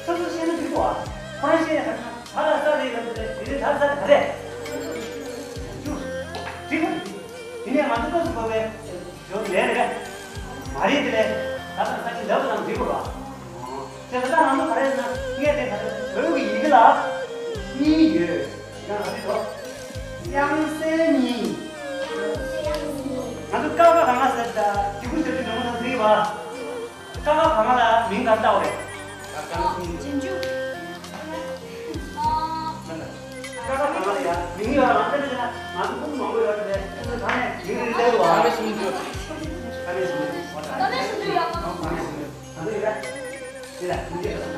ཚོ་བཤད་ན་འགྲིག་གོ་ཨ། ཁོ་རང་བཤད་ཡ་ག་རེ་ད་ལྟ་ས་རེད་ལབ་དེ་དེ་རེད་ད་ལྟ་ས་དེ་ག་རེད། འཇུག་འགྲིག་གོ་རེད། དེ་ནས་ང་ཚོ་སྐབས་སུ་བབས་པའི་ཇོ་ལས་རེད། མ་རེད་དེ་ལས་ད་ལྟ་ས་ཆེན་ལབ་དང་འགྲིག་གོ་ར། དེ་ལ་ད་ང་ཚོ་ག་རེ་ན་ངས་དེ་ག་རེ་བོད་ཀྱི་ཡི་གེ་ལ་གཉིས་ཡོད། ཡང་ཧ་ཅི་དོ། དབྱངས་གསལ་གཉིས། ང་ཚོ་ཀ་ཁ་ག་ང་ཟེར་ད་གི་གུ་ཟེར་དུས་ནང་ན་ཟེར་བ། ཀ་ཁ་ག་ང་ལ་མིང་ག་བཏགས་རེད། རྗེས་འཇུག་ཀ་ཁ་ག་ང་ལ་ཡ་མིང་ཡོད་ར་ང་ཚོ་ལ་ང་ཚོ་ཁུངས་མང་པོ་ཡོད་རེད་དེ་ཚོ་ག་ནས་མིང་རེ་རེ་བ། ཀ་ཁ་ག་ང་ལ་ཡ་མིང་ཡོད་ར་ང་ཚོ་ཡོད་ར་དེ་ལ་མིང་ཡོད་ར།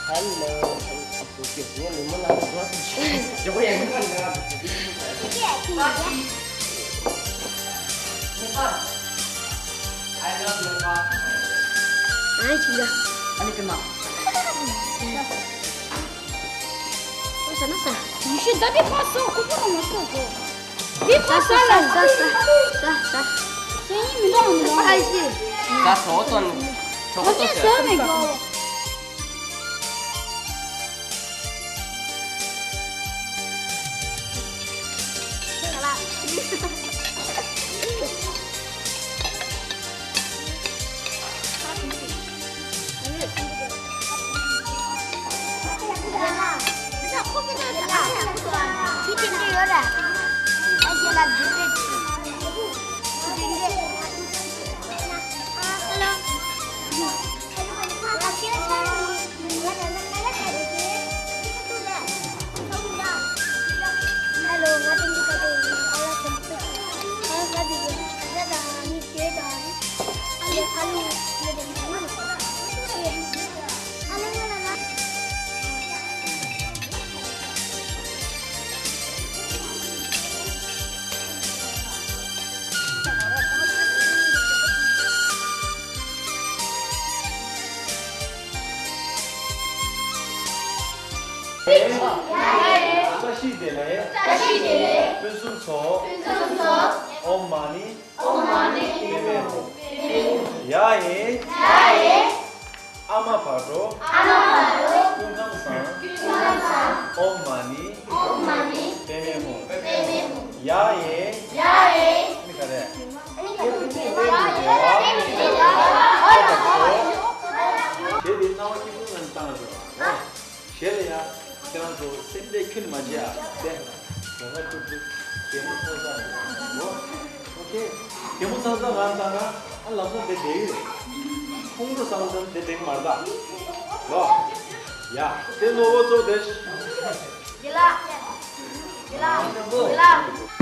Hello. ངས་ལུས་མོ་ལ་འགྲོ་ཞིག་ཡོད་ཡང་ངས་ལ་Nepal. I love Nepal. ཨ་ཅི་ལ། ཨ་ནི་ཀི་མ། ཨོ་ས་ན་ས། ཡུ་ཤི་ད་བི་ཕ་སོ་ཁུ་པོ་ན་མ་སོ་གོ། བི་ཕ་ས་ལ་ས་ས་ས་ས། སེ་ཡི་མི་འདུག་མི་འདུག་ཨ་ཅི། ད་སོ་སོ་ནི། ཁོ་ཚོས་བཟོས་མི་དགོས། བཀྲ་ཤིས་བདེ་ལེགས། བཀྲ་ཤིས་བདེ་ལེགས། ཕུན་སུམ་ཚོགས། ཕུན་སུམ་ཚོགས། ཨོཾ་མ་ཎི། ཨོཾ་མ་ཎི། པདྨེ་ཧཱུྃ། པདྨེ་ཧཱུྃ། ཡ་ཨེ། ཡ་ཨེ། ཨ་མ་བྷ་དྲོ། ཨ་མ་བྷ་དྲོ། སྐུ་ཁམས་བཟང་། སྐུ་ཁམས་བཟང་། ཨོཾ་མ་ཎི། ཨོཾ་མ་ཎི། པདྨེ་ཧཱུྃ། པདྨེ་ཧཱུྃ། ཡ་ཨེ། ཡ་ཨེ། ཨ་ནི་ག་རེ། ཨ་ནི་ག་རེ། ཞེས་པའི་སྣང་བ་སྐྱིད་པོ་ངང་བཏང་ཞོག་ཞེས་ལ་ཡ། ཁྱེད་རང་ཚོ་སེམས་བདེ་ཁྱོན་ནས་མ་བྱེད་ཨ། བདེ། ག་ཚོད་ཚོད། གད་མོ་ཚ་ཚ་ཡོད། ཨོ་ཁེ། གད་མོ་ཚ་ཚ་ངང་བཏང་ན་ཨ་ལམ་སང་དེ་བསྡད་ཡོད། ཁོང་ཁྲོ་ཟ་བ་ཙམ་དེ་བསྡད་མ་རེད་ད། ལོ། ཡ། དེ་ནོ་བོ་ཚོ་དེ། ཡི་ལ། ཡི་ལ། ཡི་ལ།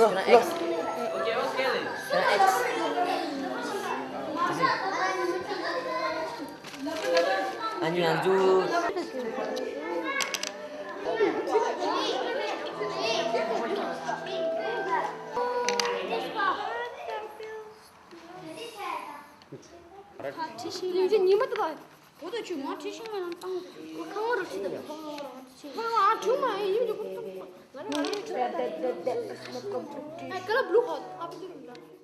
Kena X. Kena X. Anju, anju. ཁྲི་ཤིང་ལ་ཉི་མ་དེ་ག་གོ་ད་ཆུ་མ་ཁྲི་ཤིང་ལ་ནང་བཏང་། ཁང་བ་རུ་ཁྲི་ད་ཁང་བ་ཨ་ཆུ་མ་ཡིན་རྒྱུ་ཁོ་ཚོ་ང་རང་ཆུ་ད་ད་ད་ད་ཨ་ཀ་ལ་བླུག་ཧ་ཨ་པ་ཏི་རུ་ལ།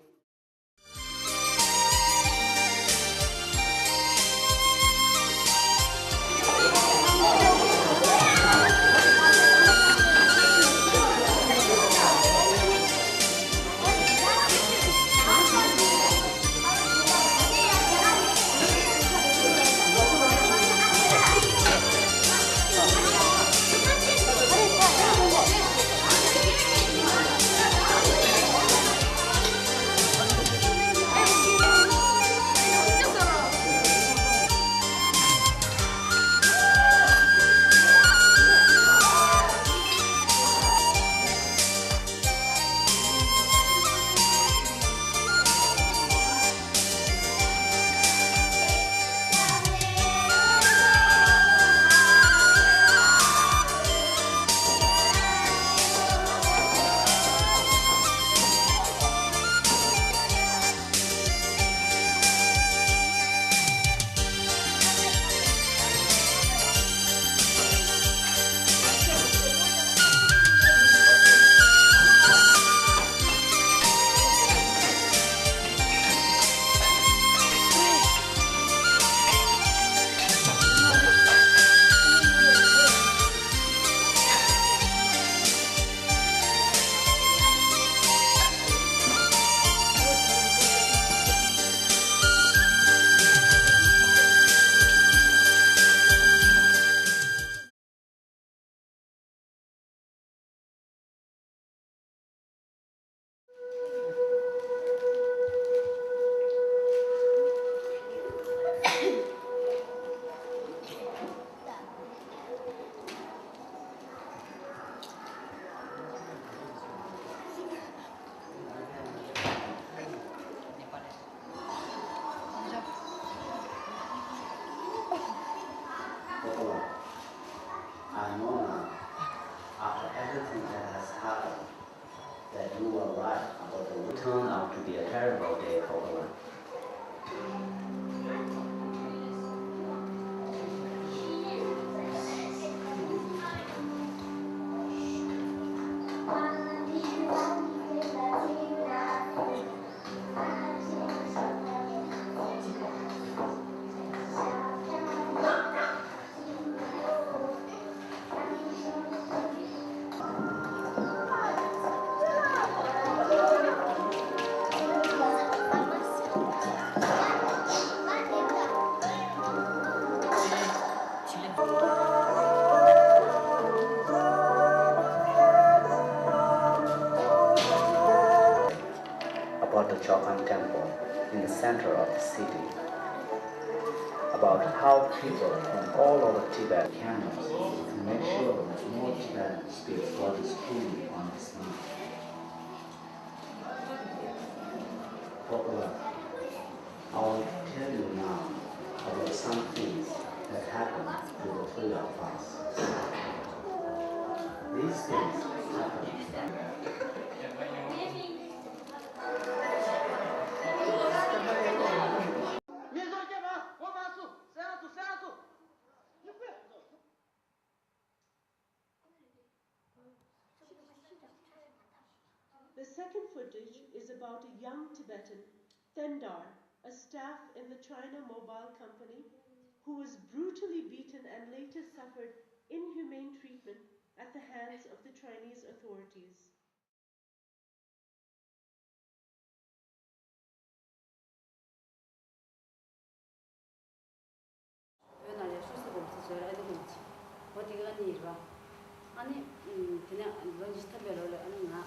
I know now, after everything that has happened, that you were right about the— It turned out to be a terrible day for Ola. About the Chokan Temple in the center of the city, about how people from all over Tibet camels to make sure that no Tibetan speaks what is truly on his mind. Popular, I'll tell you now about some things that happened to the three of us. These things happened. The second footage is about a young Tibetan, Tendar, a staff in the China Mobile Company, who was brutally beaten and later suffered inhumane treatment at the hands of the Chinese authorities. བོད་ནང་ལ་ཤུགས་སུ་གོམས་སུ་བཟོས་ར་ཨ་ནི་ཡིན་གྱི། འོ་དེ་ག་ཨ་ནི་ཡིན་ར། ཨ་ནི། དེ་ནས་ལོ་ཉི་ཤུ་ཐམ་པའི་ལོ་ལ་ཨ་ནི་ང་།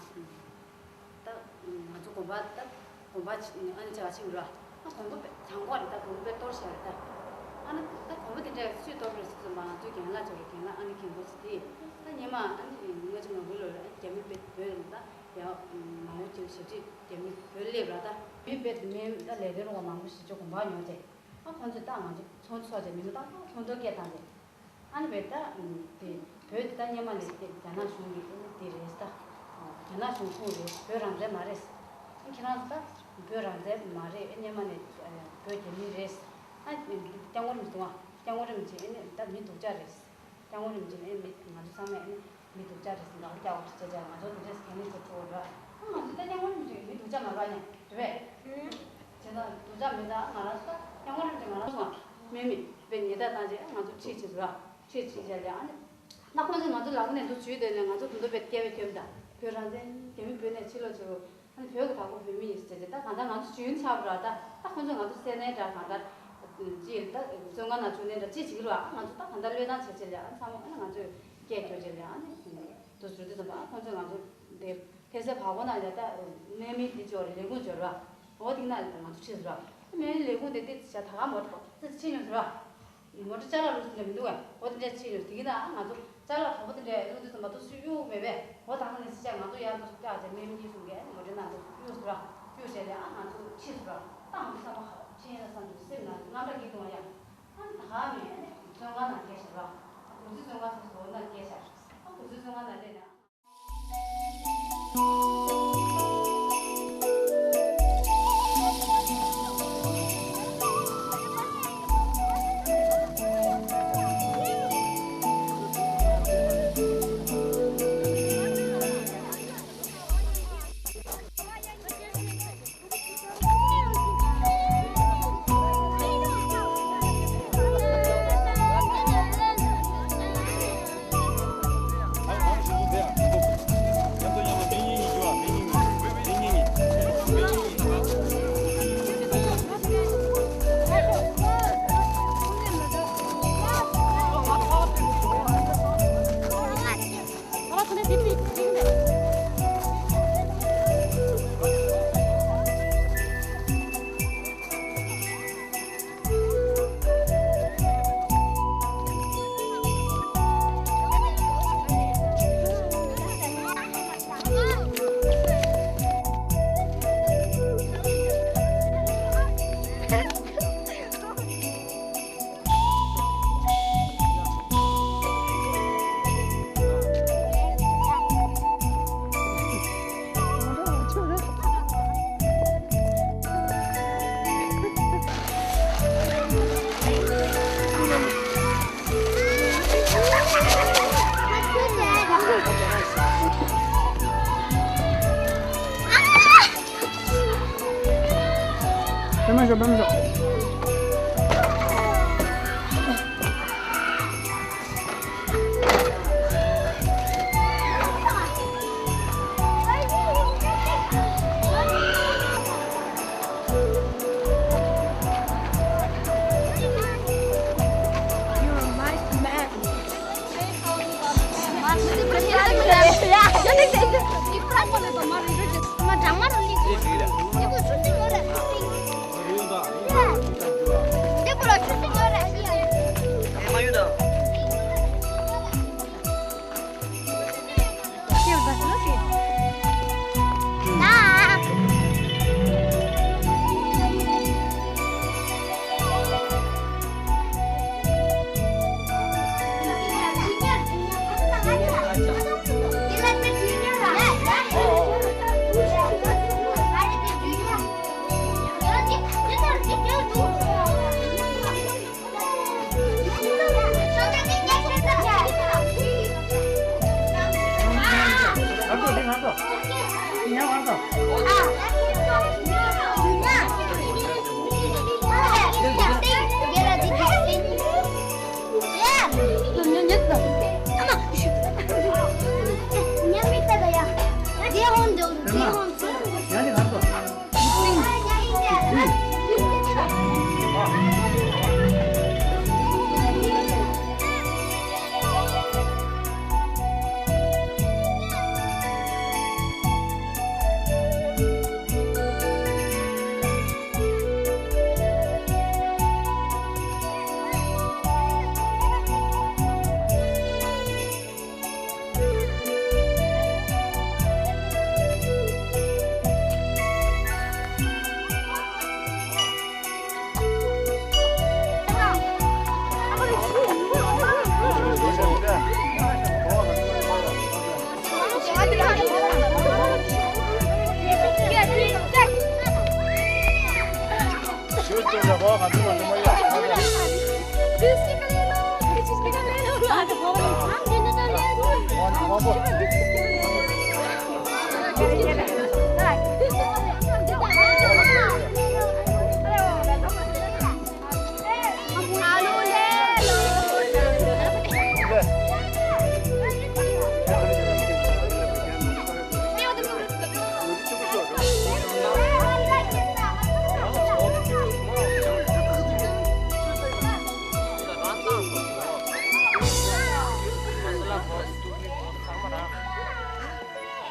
ད། ང་ཚོ་དགོན་པ་ད། དགོན་པ་ཨ་ནི་ཆ་ཆེ་ར། ཨ་དགོན་པ་དང་པོ་རེད། ད་དགོན་པ་དཔེ་གཏོར་བཞག་རེད་ད། ཨ་ནི་ད་དགོན་པ་དེ་འདྲ་སུས་གཏོར་རེད་ཟེར་ཙམ་པ་ང་ཚོའི་རྒན་ལགས་ཚོ་རེད། རྒན་ལགས་ཨ་ནི་མཁན་པོ་ཚོ་དེ། ད་ཉི་མ་ཨ་ནི་ལྔ་བཅུ་ང་དགུ་ལོ་ལ་རྒྱ་མི་དཔེ་བོད་ལ་ད། ཡང་མང་པོ་ཅིག་ཞབས་ཕྱི་རྒྱ་མི་བོད་སླེབས་ར། ད་མི་དཔེ་མི་ད་ལས་དོན་རོགས་མང་པོ་ཞིག་ཅིག་གོམ་པ་ཉོ་སྟེ། ཨ་ཁོང་ཚོས་ད་ང་ཚོ་ཚོང་ཚོགས་ཀྱི་མི་མི་ཏག་ཏག་ཚོང་དོན་སྐད་བཏང་སྟེ། ཨ་ནི་བས་ད་དེ་བོད་དེ་ད་སྔོན་མ་ནས་དེ་རྒྱ་ནག་གཞུང་གི་ཨ་ནི་དེ་རེད་ད། རྒྱ་ནག་གཞུང་ཁོངས་རེད། བོད་རང་བཙན་མ་རེད། ཨ་ཁྱེད་རང་ཚོ་ད་བོད་རང་བཙན་མ་རེད། ཨ་སྔོན་མ་ནས་བོད་རྒྱ་མི་རེད། ཨ་སྐྱབས་མགོན་རིན་པོ་ཆེ་གཏོང་བ། སྐྱབས་མགོན་རིན་པོ་ཆེ་ཨ་ནི་ད་མི་སྡུག་ཅག་རེད། སྐྱབས་མགོན་རིན་པོ་ཆེ་ཨ་ནི་མི་ང་ཚོ་ཚང་མས་ཨ་ནི་མི་སྡུག་ཅག་རེད་ཟེར་ལག་སྐྱག་བར་བྱས་བྱས་ང་ཚོ་དེ་འདྲས་གན་ནི་ཚོ་ཚོ་ར། ཨ་ང་ཚོ་ད་སྐྱབས་མགོན་རིན་པོ་ཆེ་མི་སྡུག་ཅག་མ་རེད་ཡ། རེད་པས། བྱས་ཙང་སྡུག་ཅག་མེད། ད་ང་རང་ཚོ་ད་སྐྱབས་མགོན་རིན་པོ་ཆེ་ང་རང་ཚོ་མེད་མི་དཔེ་ཉེས་དག་བཏང་བྱས་ང་ཚོ་ཁྲིད་བྱས་ཟེར་ར། ཁྲིད་བྱས་བྱས་ལས་ཨ་ནི། ད་ཁོང་ཚོས་ང་ཚོ་ལག་ནས་འདུག་བྱུས་དེ་ནས་ང་ཚོ་དུ་འདུག་པའི་སྐད་བས་སྐྱོན་ད། བོད་རང་བཙན་རྒྱ་མི་བོད་ནས་ཕྱིར་ལོག་བྱེད་རོགས། ཨ་ནི་བོད་ཀྱི་བདག་པོ་བོད་མི་ཡིན་ཟེར་ཏེ། ད་གང་ལྟར་ང་ཚོ་ཇུས་ཡུན་ཚར་བ་ར། ད་ད་ཁོང་ཚོས་ང་ཚོ་བསད་ནའི་འདྲ། གང་ལྟར་ཅི་ད་བཙོན་ཁང་ནང་བཅུག་ནའི་འདྲ་ཅི་བྱེད་ཀྱི་རེད་བ། ང་ཚོ་ད་གང་ལྟར་བློས་བཏང་བྱས་བྱས་ལ་ཨ་ཚང་མ་ཨ་ནི་ང་ཚོས་སྐད་རྒྱོབ་བྱས་ལ་ཨ་ནི་དུ་ཟུར་དུ་ཙམ་པ་ཨ་ཁོང་ཚོས་ང་ཚོ་འདིར་ལྷ་སའི་བར་སྐོར་ནང་ལ་ད་གནད་སྨིན་འདི་འབྱོར་ལས་ཁུངས་འབྱོར་བ། འོ་དེ་ན་ང་ཚོ་ཁྲིད་ཟེར་བ། གནད་སྨིན་ལས་ཁུངས་དེ་དེ་བྱ་ད་ག་མོ་ཏོ་ཙི་ཕྱིན་ཡོང་ཟེར་བ། མོ་ཊ་ཅ་ལག་རུ་སུ་ལ་མི་འདུག་བས། འོ་དེ་འདྲ་ཕྱིན་ཡོད། དེ་གི་ན་ང་ཚོ་ཅ་ལག་དང་པོ་དེ་འདྲ་བླུགས་དུས་ཙམ་པ་ཏོག་ཙམ་གཡུག་མེད་པས། འོ་ད་ག་ནས་སི་ཅག་ང་ཚོ་ཡར་ཏོག་ཙམ་བཀྱག་བྱས་མེ་མི་གཉིས་གསུམ་གས་མོ་ཊའི་ནང་དུ་གཡུག་ཟེར་བ། གཡུག་བྱས་ལས་ཨ་ང་ཚོ་ཁྲིད་ཟེར་བ། ད་ང་ཚོ་ཚང་མ་ཁ་ཕྱིན་ཡ་བསམ་དུས་སེམས་ནང་དངངས་སྐྲག་སྐྱེས་འདུག་ཡ། ཨ་ད་ག་མེད་ཨ་ནི་བཙོན་ཁང་ནང་བསྐྱལ་ཤག་ར། ཨ་གུ་ཚུལ་བཙོན་ཁང་སོ་སོ་ནང་བསྐྱལ་ཤག་ཨ་གུ་ཚུལ་བཙོན་ཁང་ནང་སླེབས་ནས།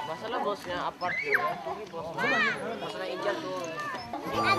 मसाला बस यहाँ आप पार्क किया हुआ है, तो भी बस मसाला इंजन तो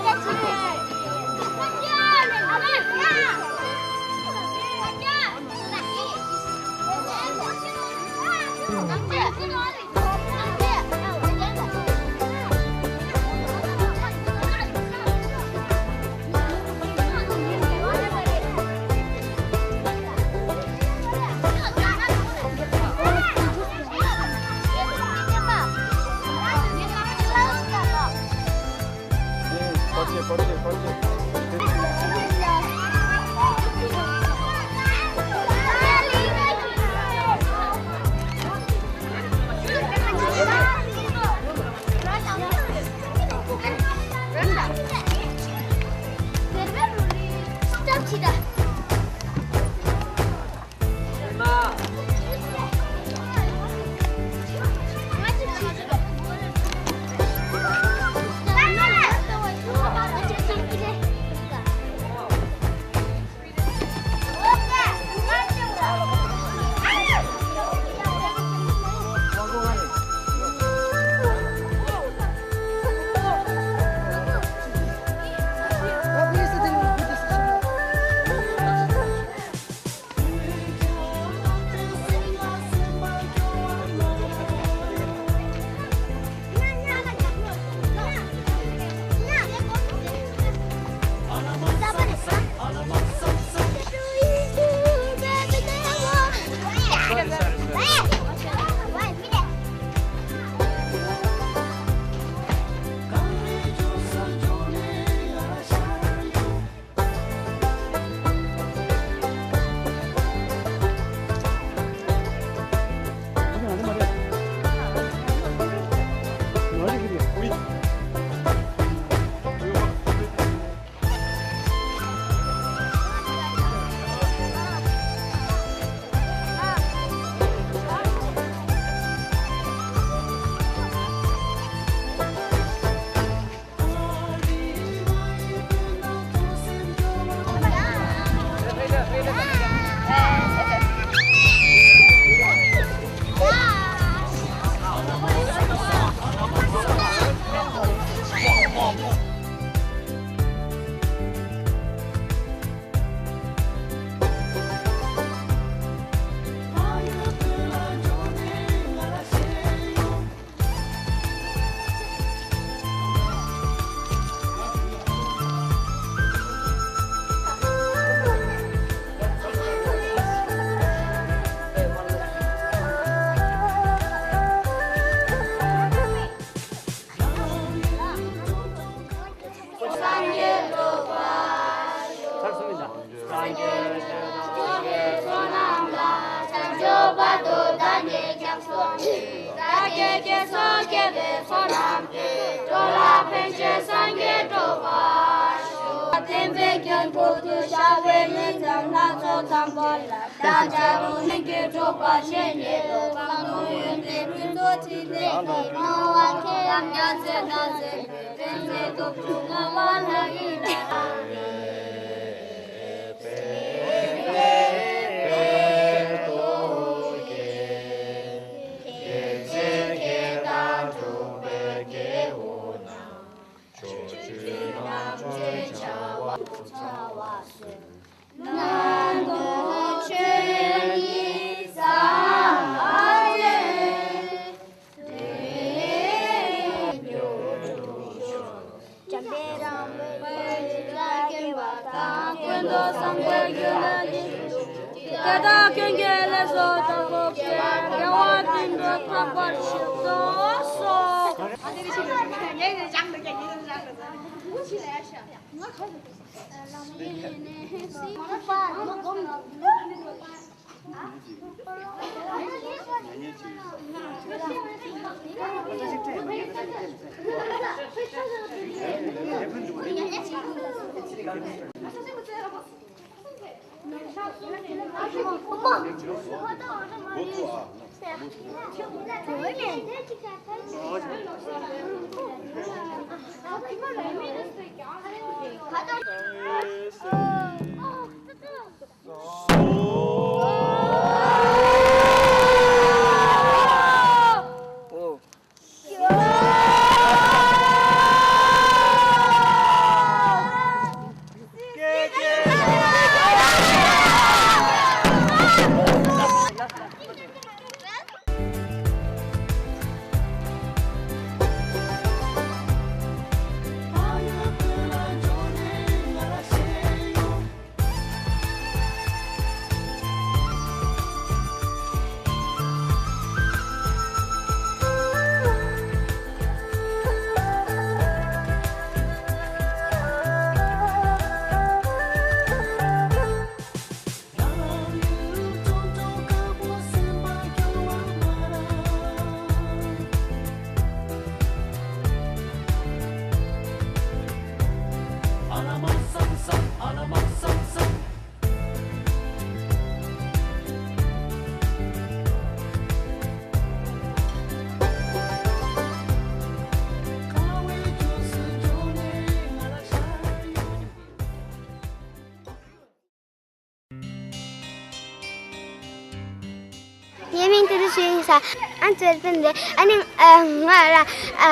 ངའི་མིང་ཏི་ཏི་ཞུ་ཡིན་ས། ཨ་ཙེར་པན་རེད། ཨ་ནི་ཨ་ང་ར་ཨ་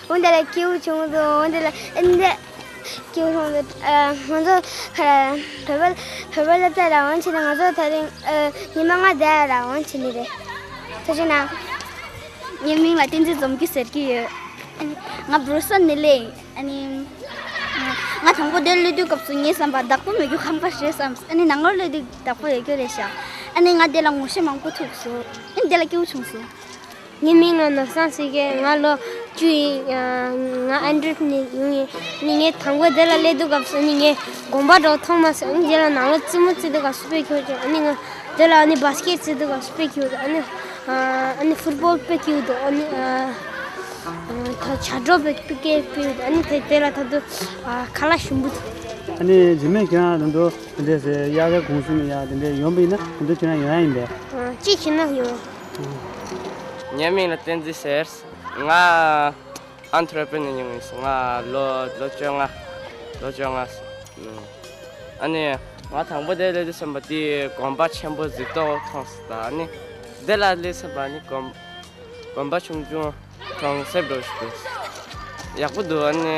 འོན་ཏེ་ལ་སྐྱིད་པོ་བྱུང་འདུག་འོན་ཏེ་ལ་ཨ་འདི་སྐྱིད་པོ་བྱུང་འདུག་ཨ་ང་ཚོ་ཁ་བོད་པ་བོད་པ་སློབ་གྲྭ་རང་དབང་བྱས་ནས་ང་ཚོ་ད་རིང་ཨ་ཉི་མ་ལྔ་དེ་རང་དབང་བྱས་ནི་རེད། ཐུགས་རྗེ་གནང་། ངའི་མིང་ལ་བསྟན་འཛིན་འཛོམས་སྐྱིད་ཟེར་གྱི་ཡོད། ང་བྷྲུ་སེལ་ནས་སླེབས་ཡིན། ཨ་ནི། ང་དང་པོ་འདིར་སླེབས་དུས་སྐབས་སུ་ངའི་བསམ་པ་བདག་པོ་མེད་རྒྱུ་ཁང་པ་རེད་བསམ། ཨ་ནི་ནང་ལོགས་སླེབས་དུས་བདག་པོ་ཡོད་རྒྱུ་རེད་ཤག་ཨ་ནི་ང་འདི་ལ་ངོ་ཤེས་མང་པོ་ཐུག་སོང་། ཨ་ནི་འདི་ལ་སྐྱིད་པོ་བྱུང་སོང་། ངའི་མིང་ལ་ནོར་བཟང་ཟེར་གི། ང་ལོ་བཅུ་ཡིན། ང་ཨན་ཌར་ནས་ཡོང་ཡིན། ཨ་ནི་ངས་དང་པོ་འདི་ལ་སླེབས་དུས་སྐབས་སུ་ཨ་ནི་ངས་དགོན་པ་འདྲ་བོ་མཐོང་མ་སོང་། ཨ་ནི་འདི་ལ་ནང་ལོགས་རྩེད་མོ་རྩེ་དུས་སྐབས་སུ་དཔེ་སྐྱིད་པོ་བྱུང་། ཨ་ནི་ང་འདི་ལ་ཨ་ནི་བཱ་སི་ཀེཊ་རྩེ་དུས་སྐབས་སུ་དཔེ་སྐྱིད་པོ་བྱུང་། ཨ་ནི། ཨ་ནི་ཕུཊ་བོལ་དཔེ་སྐྱིད་པོ་འདུག་ཨ་ནི་ཨ་ཨ་ད་བྱ་སྒྲོ་དཔེ་དཔེ་སྐྱིད་པོ་འདུག་ཨ་ནི་དེ་དེ་ལ་ད་དུང་ཨ་ཁ་ལག་ཞིམ་པོ་འདུག་ཨ་ནི་རྗེས་མའི་ཁྱེད་རང་ད་དུང་དེ་འདྲས་ཟེར་དབྱར་ཁའི་གུང་གསེང་ཡ་དེ་འདྲས་ཡོང་པ་ཡིན་ན་ད་དུང་ཁྱེད་རང་ཡོང་ཡ་ཡིན་པས། ཨ་ཅི་བྱེད་ན་ཡོང་། ངའི་མིང་ལ་བསྟན་འཛིན་ཟེར། ང་ཨན་ཐ་ཝེར་པེན་ནས་ཡོང་ཡིན། ང་ལོ་ལོ་བཅོ་ལྔ། ལོ་བཅོ་ལྔ། ཨ་ནི་ང་དང་པོ་དེ་སླེབས་དུས་ཙམ་པ་དེ་དགོན་པ་ཆེན་པོ་གཟིགས་རྟོག་མཐོང་སོང་། ད་ཨ་ནི་དེ་ལ་སླེབས་ཙམ་པ་ནི་དགོན་དགོན་པ་ཆུང་ཆུང་གྲོང་གསེབ་འདྲ་ཞིག་འདུག་ཡག་པོ་འདུག་ཨ་ནི་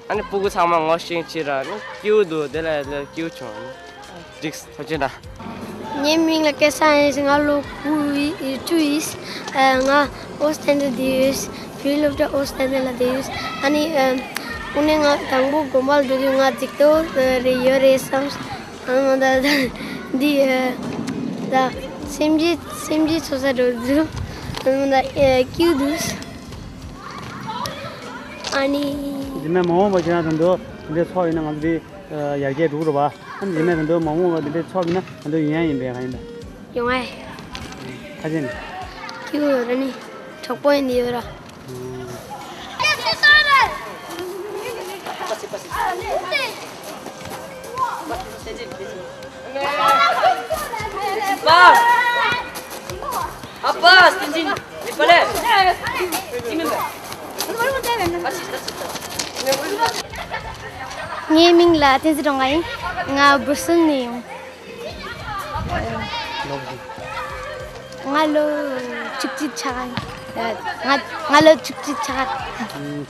ཨ་ནི་སྤུ་གུ་ཚང་མ་ངོ་ཤེས་བྱས་ར་ཨ་ནི་སྐྱིད་པོ་འདུག་དེ་ལ་ལ་སྐྱིད་པོ་བྱུང་། ཨ་ནི་འགྲིགས་ཐུགས་རྗེ་གནང་། ངའི་མིང་ལ་སྐལ་བཟང་ཡིན། ང་ལོ་དགུ་ཡི་བཅུ་ཡིན། ཨ་ང་ཨོ་སི་ཐན་ཏ་བསྡད་ཡོད། བོད་སློབ་གྲྭ་ཨོ་སི་ཐན་ཏ་ལ་བསྡད་ཡོད། ཨ་ནི་ཨ་དངོས་གནས་ང་དང་པོ་དགོན་པ་ལ་འགྲོ་དུས་ང་གཟིགས་རྟོག་རེ་ཡོད་རེད་བསམ། ཨ་ནི་ད་ད་འདི་ཨ་ད་སེམས་ཅན་སེམས་ཅན་འཚོ་ས་འགྲོ་དུས་ཨ་ནི་ད་ཨ་སྐྱིད་འདུག་ཨ་ནི། རྗེས་མ་མ་འོངས་པ་ཁྱེད་རང་ཚོ་འདི་འདྲའི་ཚོགས་ཡིན་ན་ང་ཚོ་འདི་ཡར་རྒྱས་འགྲོ་གི་རེད་པ། ཨ་ནི་རྗེས་མ་ཚོ་འདི་མ་འོངས་པ་འདི་འདྲའི་ཚོགས་ཡིན་ན་ང་ཚོ་ཡོང་ཡ་ཡིན་པས། གང་ཡིན་པས། ཡོང་ཨེ། ཁ་ཆེ་ནས། ཁྱེད་ཡོད་ར་ནི། གྲོགས་པོ་ཡིན་ནི་ཡོད་ར། ངའི་མིང་ལ་བསྟན་འཛིན་སྒྲོལ་དཀར་ཡིན། ང་སྦུར་སུལ་ནས་ཡོང་། ལོ་ག་ཚོད། ང་ལོ་བཅུ་གཅིག་ཆགས། ང་ང་ལོ་བཅུ་གཅིག་ཆགས།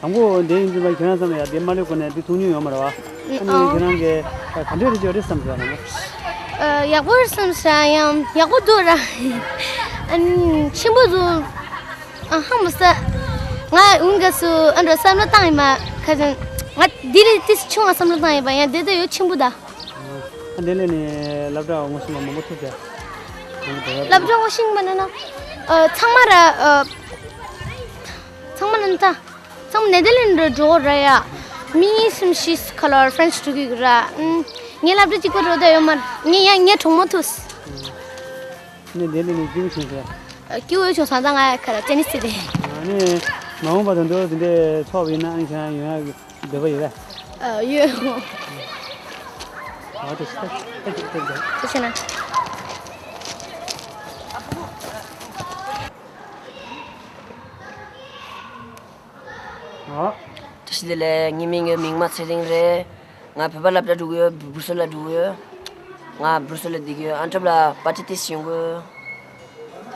དང་པོ་འདི་ཡིན་དུས་ཁྱེད་རང་ཚང་ལ་ཡ་འདི་མ་སླེབས་གོང་ནས་འདི་མཐོང་མྱོང་ཡོད་མ་རེད་པ། ཨ་ནི་ཨང་། ཁྱེད་རང་གིས་ག་འདྲས་རེད་ཅེས་རེད་བསམ་ཟེར་བ་ན། ཡག་པོ་རེད་བསམ་ཟེར་ཡང་ཡག་པོ་འདུག་ར། ཨ་ནི་ཆེན་པོ་འདུག་ཨ་ཧ་མ་ས། ང་འུན་ག་སུ་ཨ་འགྲོ་བསམ་བློ་བཏང་ཡིན་མ་ཁ་ཅན། ང་འདི་ལས་ཏིས་ཆུང་བ་བསམ་བློ་བཏང་ཡིན་པ་ཡང་དེ་ལྟ་ཡོད་ཆེན་པོ་ད། ཨ་འདི་ལས་ནི་སློབ་གྲྭ་ངོ་ཤེས་པ་མང་པོ་ཐུག་ཀྱང་། སློབ་གྲྭ་ངོ་ཤེས་པ་ན་ན། ཨ་ཚང་མ་ར་ཨ་ཚང་མ་ན་ན་ད། ཚང་མ་ནེ་དར་ལེན་ཌི་འགྲོ་འགྲོ་ར་ཡ། མི་གཉིས་གསུམ་བཞི་ཁ་ལོར་ཕྲེན་ཌི་འགྲོ་གི་ར། ཨུམ། ངའི་སློབ་གྲྭ་གཅིག་པ་འགྲོ་འདོད་ཡོད་མ་རེད། ངས་ཡང་ངའི་གྲོགས་མོ་ཐུག་ནས་དེ་ལས་ནས་སྐྱིད་པོ་བྱུང་ཟེར། སྐྱིད་པོ་བྱུང་ཟེར་ད་ང་ཁ་ལ་ཏེ་ནིས་རྩེ་དེ། ཨ་ནི་མ་འོངས་པ་དང་འདོད་དེ་འདྲའི་ཚོགས་པ་ཡིན་ན་ཨ་ནི་ཁྱེད་རང་ཡོང་ཡག་གི་འདོད་པ་ཡོད་པས། ཡོད། ཨ་ཏེ་ཤི་ཏེ་ཏེ་ཏེ་ཏེ་ཤི་ན། ཨ། བཀྲ་ཤིས་བདེ་ལེགས། ངའི་མིང་གི་མིང་མ་ཚེ་རིང་རེད། ང་བོད་པ་སློབ་གྲྭ་འགྲོ་གི་ཡོད། སྦུ་སུ་ལ་འགྲོ་གི་ཡོད། ང་སྦུ་སུ་ལ་བསྡད་ཀྱི་ཡོད། ཨན་ཁྲབ་ལ་པར་ཊི་ཏིས་ཡོང་གི་ཡོད།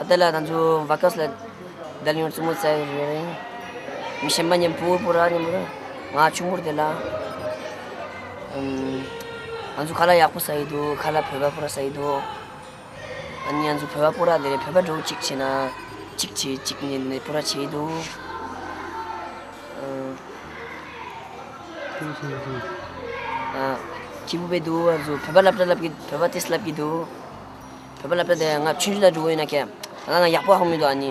ད་ལྟ་ལ་ང་ཚོ་ཝ་ཀར་སི་ལ་བསྡད་ཡོང་རྩེད་མོ་རྩེ་ཡི་རེད། མི་གཞན་པ་མཉམ་པོ་པོ་ར་མཉམ་པོ་ར། ང་ཆུང་པོར་བསྡད་ལ། ཨམ། ང་ཚོ་ཁ་ལག་ཡག་པོ་ཟ་ཡི་འདུག་ཁ་ལག་བོད་པ་པོ་ར་ཟ་ཡི་འདུག་ཨ་ནི་ང་ཚོ་བོད་པ་པོ་ར་དེ་རེད། བོད་པ་འགྲོ་གཅིག་བྱས་ན་གཅིག་བྱས་གཅིག་ཉིན་ནས་པོ་ར་བྱས་འདུག་ཨ། སྐྱིད་པོ་བས་འདུག་ང་ཚོ་བོད་པ་སློབ་གྲྭ་སློབ་ཀྱི་བོད་པ་ཏིས་སློབ་ཀྱི་འདུག་བོད་པ་སློབ་གྲྭ་དེ་ང་ཆུང་ཆུང་དང་འགྲོ་གི་ཡོད་ན་ཁྱེད་ང་ང་ཡག་པོ་ཧ་གོ་མི་འདུག་ཨ་ནི་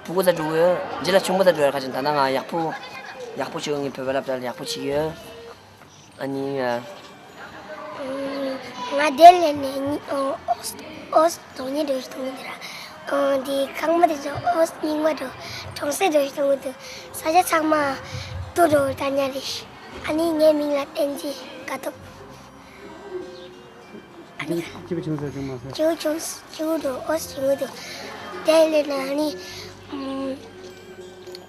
སྤུ་གུ་ཚ་འགྲོ་གི་ཡོད། རྗེས་ལ་ཆུང་པོ་ཚ་འགྲོ་ཡོད་ཁ་ཅིག་ད་ལྟ་ང་ཡག་པོ་ཡག་པོ་བྱེད་གི་ངས་བོད་པ་སློབ་གྲྭ་ལ་ཡག་པོ་བྱེད་ཀྱི་ཡོད། ཨ་ནི། ང་དེ་ལས་ནས་ཨོ་ཨོ་དོང་ནི་འགྲོ་ཞིག་དོང་ནི་དེ་ར། འདི་ཁང་པ་དེ་ཚོ་ཨོ་རྙིང་པ་འགྲོ་གྲོང་གསེབ་འགྲོ་ཞིག་དོང་ནི་འདུག་ས་ཆ་ཚང་མ་དུ་འགྲོ་ད་ཉ་རེ་ཞིག་ཨ་ནི་ངའི་མིང་ལ་བསྟན་འཛིན་དགའ་ཐོབ། ཨ་ནི། སྐྱིད་པོ་བྱུང་ཟེར་བྱུང་མ་ཟེར། སྐྱིད་པོ་བྱུང་སྐྱིད་པོ་འགྲོ་ཨོ་སྐྱིད་པོ་འདུག་དེ་ལས་ན་ཨ་ནི།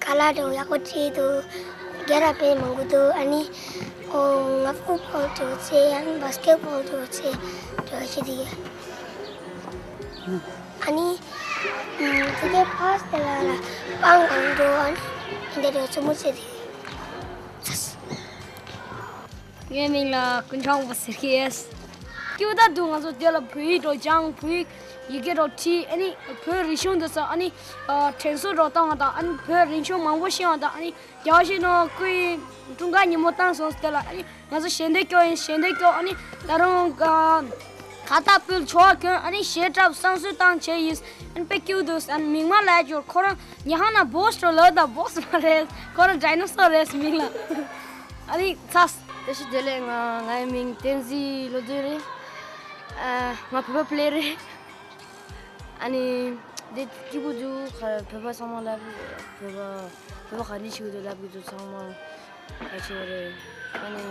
ཁ་ལག་དང་ཡག་པོ་བྱས་འདུག་རྒྱ་ར་དཔེ་མང་པོ་འདུག་ཨ་ནི། ཨོ་ང་ཕུཊ་བོལ་འགྲོ་ཚེ་ཨ་ནི་བྷ་སི་ཀེཊ་བོལ་འགྲོ་ཚེ་འགྲོ་ཤེས་དེ། ཨ་ནི། དེ་གའི་ཕ་སི་དེ་ལ་ལ་པང་གང་འགྲོ་ཨ་ནི་འདི་འདྲ་ཆུ་མོ་ཚེ་དེ། ངའི་མིང་ལ་ཀུན་བཟང་པོ་ཟེར་གྱི་ཡོད། སྐྱིད་པོ་ད་འདུག་ང་ཚོ་དེ་ལ་བོད་ཡིག་འགྲོ་སྦྱངས། བོད་ཡིག་ཡི་གེ་འགྲོ་བྲིས། ཨ་ནི་བོད་རིག་གཞུང་འདི་ཚོ་ཨ་ནི་དྲན་གསོ་འགྲོ་བཏང་བ་དང་། ཨ་ནི་བོད་རིག་གཞུང་མང་པོ་ཤེས་པ་དང་། ཨ་ནི་རྒྱལ་བ་ཡིད་བཞིན་ནོར་བུའི་སྐུའི་འཁྲུངས་སྐར་ཉིན་མོ་བཏང་སོང་། དེ་ལ་ཨ་ནི་ང་ཚོ་ཞལ་འདེབས་སྐྱོར་ཡིན། ཞལ་འདེབས་སྐྱོར། ཨ་ནི་ད་རུང་ཁ་བཏགས་ཕུལ། ཆོ་ག་གྱོན། ཨ་ནི་གཞས་འཁྲབ། བསང་གསོལ་བཏང་བྱས་ཡིན། ཨ་ནི་དཔེ་སྐྱིད་པོ་འདུག་ཨ་ནི་མིང་མ་ལབ་ཀྱོར། ཁོ་རང་ཉ་ཧང་ན་བོས་འགྲོ་ལབ་ད་བོས་མ་རེད། ཁོ་རང་ཌའི་ནོ་སོར་རེད་མིང་ལ། ཨ་ནི་ཚ། བཀྲ་ཤིས་བདེ་ལེགས། ང་ངའི་མིང་བསྟན་འཛིན་བློ་གྲོས་རེད། ཨ། ང་བོད་པ་ཕལ་རེད། ཨ་ནི་འདི་སྐྱིད་པོ་འདུག་ཁ་བོད་པ་ཚང་མ་ལབ། བོད་པ་བོད་པ་ག་འདྲ་ཞིག་འདུག་ལབ་ཀྱི་འདུག་ཚང་མ་ག་ཆེ་བ་རེད། ཨ་ནི་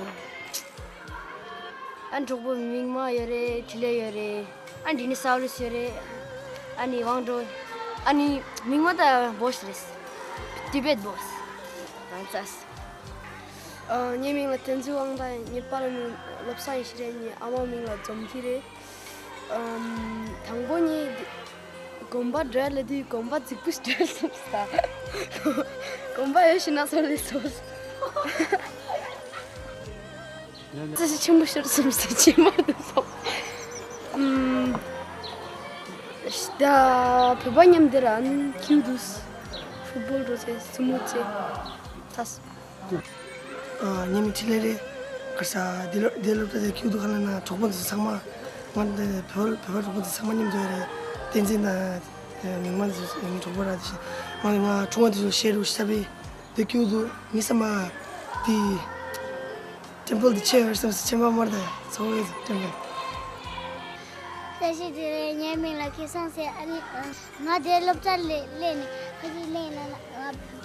ཨ་གྲོགས་པོ་མིག་དམར་ཡོད་རེད། འཕྲིན་ལས་ཡོད་རེད། ཨ་འདི་ནི་སའོ་རི་སི་ཡོད་རེད། ཨ་ནི་དབང་འགྲོ། ཨ་ནི་མིག་དམར་ད་བོས་རེད། ཏི་བེད་བོས། རང་ཚ། ཨ། ངའི་མིང་ལ་བསྟན་འཛིན་དབང་ཐང་ཡིན། ངའི་པཱ་ལགས་མིང་བློ་བཟང་ཡེ་ཤེས་རེད། ངའི་ཨ་མ་མིང་ལ་འཛོམས་སྐྱིད་རེད། ཨམ། དང་པོ་ངས་དགོན་པ་འགྲོ་ལབ་དུས་དགོན་པ་རྫིག་པོ་ཞིག་འགྲོ་སོང་ས། དགོན་པ་ཡོད་ཤི་ན་སོ་ལེ་སོ། རྩི་ཤིང་ཆེན་པོ་ཤོར་སོང་ས་ཆེན་པོ་འདུག་སོང་། ཨམ། ད་བོད་པ་མཉམ་དེ་ར་ཨ་ནི་ཁྱིའུ་འདུག་ཕུཊ་བོལ་འགྲོ་ཚེ་སི་མོ་ཚེ་ཚ། ཨ། ངའི་མིང་འཕྲིན་ལས་རེད། ཁ་ས་འདི་ལོ་འདི་ལོ་ད་ཁྱིའུ་འདུག་ག་ལ་ན་གྲོགས་པོ་འདི་ཚོ་ཚང་མ་ང་འདི་བོད་བོད་པ་གྲོགས་པོ་འདི་ཚང་མ་མཉམ་དུ་རེད། བསྟན་འཛིན་དང་མིག་དམར་འདི་ཚོ་ངའི་གྲོགས་པོ་ར། དེ་བཞིན་ང་ང་ཁྲུང་བ་འདི་ཚོ་ཤེས་རུ་ཤ་བི་འདི་ཁྱིའུ་འདུག་ངའི་བསམ་པ་འདི་ཊེམ་པལ་འདི་ཆེ་བར་བསམ་སེ་ཆེན་པ་དམར་དང་ཚོ་བའི་ཊེམ་པལ། བཀྲ་ཤིས་བདེ་ལེགས། ངའི་མིང་ལ་ཁེ་བཟང་ཟེར། ཨ་ནི་ང་དེ་སློབ་གྲྭ་ལ་སླེབས་ནས་ཁ་ཅིག་སླེབས་ན་ང་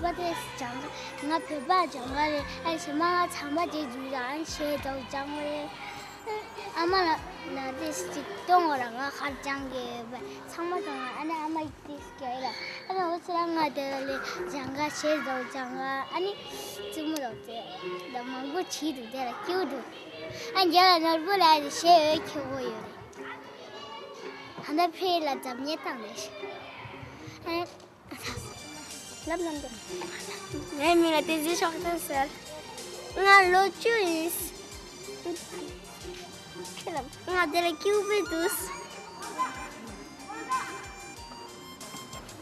བོད་པ་དེ་སྦྱང་ག་ང་བོད་པ་སྦྱང་ག་རེད། ཨ་ནི་ཞེ་མ་ང་ཚང་མ་དེ་འཇུ་ཡ་ཨ་ནི་ཞེ་དྲག་སྦྱང་གི་རེད། ཨ་མ་ལ་ན་དེ་ཅིག་གཏོང་བ་ར་ང་གར་སྦྱང་གི་ཡོད་པ་ཚང་མ་གཏོང་བ། ཨ་ནི་ཨ་མ་ཡིག་དེ་སྐྱ་ཡི་ལ་ཨ་ནི་འོ་ཚེ་ར་ང་དེ་ལ་སྦྱང་ག་ཞེ་དྲག་སྦྱང་ག་ཨ་ནི་རྩེད་མོ་དང་དེ་ད་མང་པོ་བྱེད་འདུག་དེ་ལ་སྐྱིད་པོ་འདུག་ཨ་རྒྱ་ལ་ནོར་བུ་ལ་ཞེ་འོས་ཁྱོ་བོ་ཡོད་རེད། ད་ལྟ་ཕེ་ལ་འཛམ་ཉེ་བཏང་ནས་ཨ་ལབ་ལམ་འདུག་ངའི་མིང་ལ་བསྟན་འཛིན་ཕྱོགས་སྟོན་ཟེར། ང་ལོ་བཅུ་ཡིན། ཁྱེད་ལ་ང་དེ་ལ་སྐྱིད་པོ་འདུག་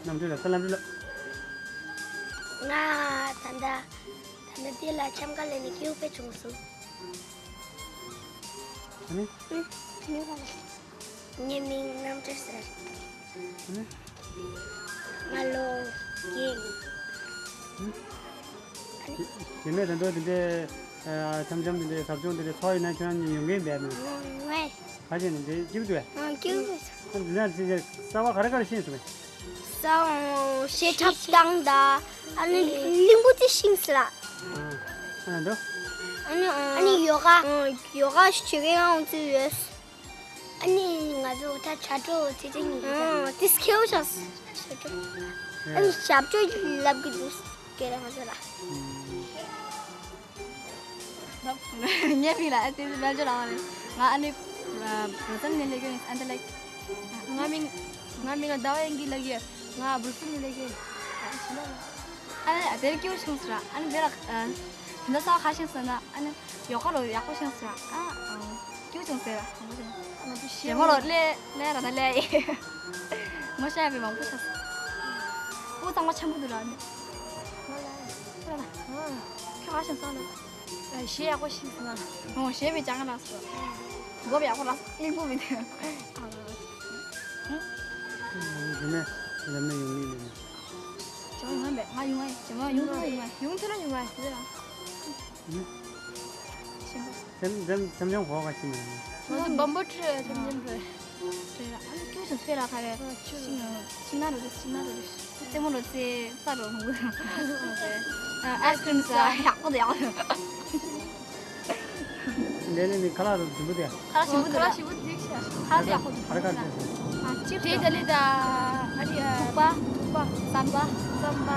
རྣམ་འཕྲུལ་ལ་ས་ལམ་འཕྲུལ་ལ། ང་ད་ལྟ་ད་ལྟ་འདི་ལ་འཆམ་ག་ལས་ནས་སྐྱིད་པོ་བྱུང་སོང་། ཨ་ནི། ཨུ། ཉོ་ག་ལ། ངའི་མིང་རྣམ་འཕྲུལ་ཟེར། ཨ་ནི། ང་ལོ་བརྒྱད་ཡིན། ཨ་ནི། དེ་ནས་ད་དུང་དེ་འདྲའི་ འཆམ་འཆམ་དེ་འདྲའི་ཟབ་སྦྱོང་དེ་འདྲའི་ཚོགས་ཡོད་ན་ཁྱོད་རང་གཉིས་ཡོང་མཁན་རེད་མོད། ཨང་། ཡོང་ངེས། ག་ཅེ་ནི་འདི་སྐྱིད་པོ་འདུག་གས། ཨང་། སྐྱིད་པོ་འདུག། ཨ་འདི་ན་ཅི་ཅི་གསར་པ་ག་རེ་ག་རེ་ཤེས་སོང་ངས། གསར་པ་གཞས་འཁྲབ་སྟངས་དང་ཨ་ནི་གླིང་བུ་དེ་ཤེས་སོང་ལགས། ཨ་འདུག། ཨ་ནི་ཨ་ནི་ཡོ་ག་ཨང་། ཡོ་ག་བྱེད་མཁན་ཡང་ཚུད་ཡོད། ཨ་ནི་ང་ཚོ་ད་བྱ་སྒྲོ་ཙི་ཙི་ཉིད་ཀྱི་ཨང་། དེ་སྐྱིད་པོ་ཆགས་སོང་། བྱ་སྒྲོ། ཨ་ནི་ཞབས་བྲོ་ལབ་གི་འདུག་སྐད་ར་ང་ཚོ་ལ། ངའི་མིང་ལ་ཨ་ཏི་སི་བེལ་ཇོ་ལབ་པ་རེད། ང་ཨ་ནི་བྷ་ར་སིལ་ནས་སླེབས་ཡོད། ཨ་ནི་ལའིཀ་ང་མིང་ང་མིང་ལ་ཟླ་བ་དབྱངས་སྐྱིད་ལབ་ཀྱི་ཡོད། ང་བྷ་ར་སིལ་ནས་སླེབས་ཀྱི་ཡོད། ཨ་ནི་དེར་སྐྱིད་པོ་བྱུང་སོང་ར། ཨ་ནི་དེ་ལ་དེ་འདྲ་གསར་པ་ག་ཤེས་སོང་ན་ཨ་ནི་ཡོ་ག་ལོ་ཡག་པོ་བྱུང་སོང་ར། ཨ་སྐྱིད་པོ་བྱུང་ཟེར་ར། དྲང་པོ་བྱུང་། ང་ཚོ་ཞེ་མོ་ལོ་ལས་ལས་ར་ད་ལས་ངོ་ཤེས་པའི་མང་པོ་ཆགས་སོང་། སྤུ་གུ་གཙང་མ་ཆེན་པོ་འདུག་ར་ནི། ཁྱོད་ག་ཤེས་སོང་ན། གཞས་ཡག་པོ་ཤེས་སོང་ན། ཨོ་གཞས་པའི་ཅང་ལགས་སོ། མགོ་ཡག་པོ་ལགས་སོ། གླིང་བུ་མི་འདུག། ཨ་ལ། ལ་ནི་ཡོང་ནི་ལ་ནི། ཇོ་ཡོང་བས་ང་ཡོང་ང་ཇོ་མ་ཡོང་ཐུབ་ན་ཡོང་ང་ཡོང་ཐུབ་ན་ཡོང་ང་ཡོད་ལ། ཆེན་པོ། འཛམ་འཛམ་འཛམ་གླིང་གོ་ག་ཅི་མ་ཡིན། ང་ཚོ་བམ་པོ་ཁྲི་འཛམ་གླིང་གོ་རེད་ལ། ཨ་ནི་ཁྱོད་ཚོ་སྤེ་ར་ག་རེ། ཤིང་ཤིང་ནགས་རོ་ཤིང་ནགས་རོ། རྩེད་མོ་རོ་རྩེ་ས་རོ་ཧུ། ཨ་ཨའི་སི་ཀྲིམ་ཟ་ཡག་པོ་དང་ཡག་པོ། འདི་ནི་ནི་ཁ་ལག་རོ་ཞིམ་པོ་དེ། ཁ་ལག་ཞིམ་པོ་འདུག་ལ། ཁ་ལག་ཞིམ་པོ་འདུག་ཤ། ཁ་ལག་ཡག་པོ་འདུག། ཨ་རེ་ཁ་ལག་ཞིམ་པོ། ཨ་ཅིབ་དེ་ད་ལི་ད། ཨ་ནི་ཐུག་པ། ཐུག་པ། ཟམ་པ། ཟམ་པ།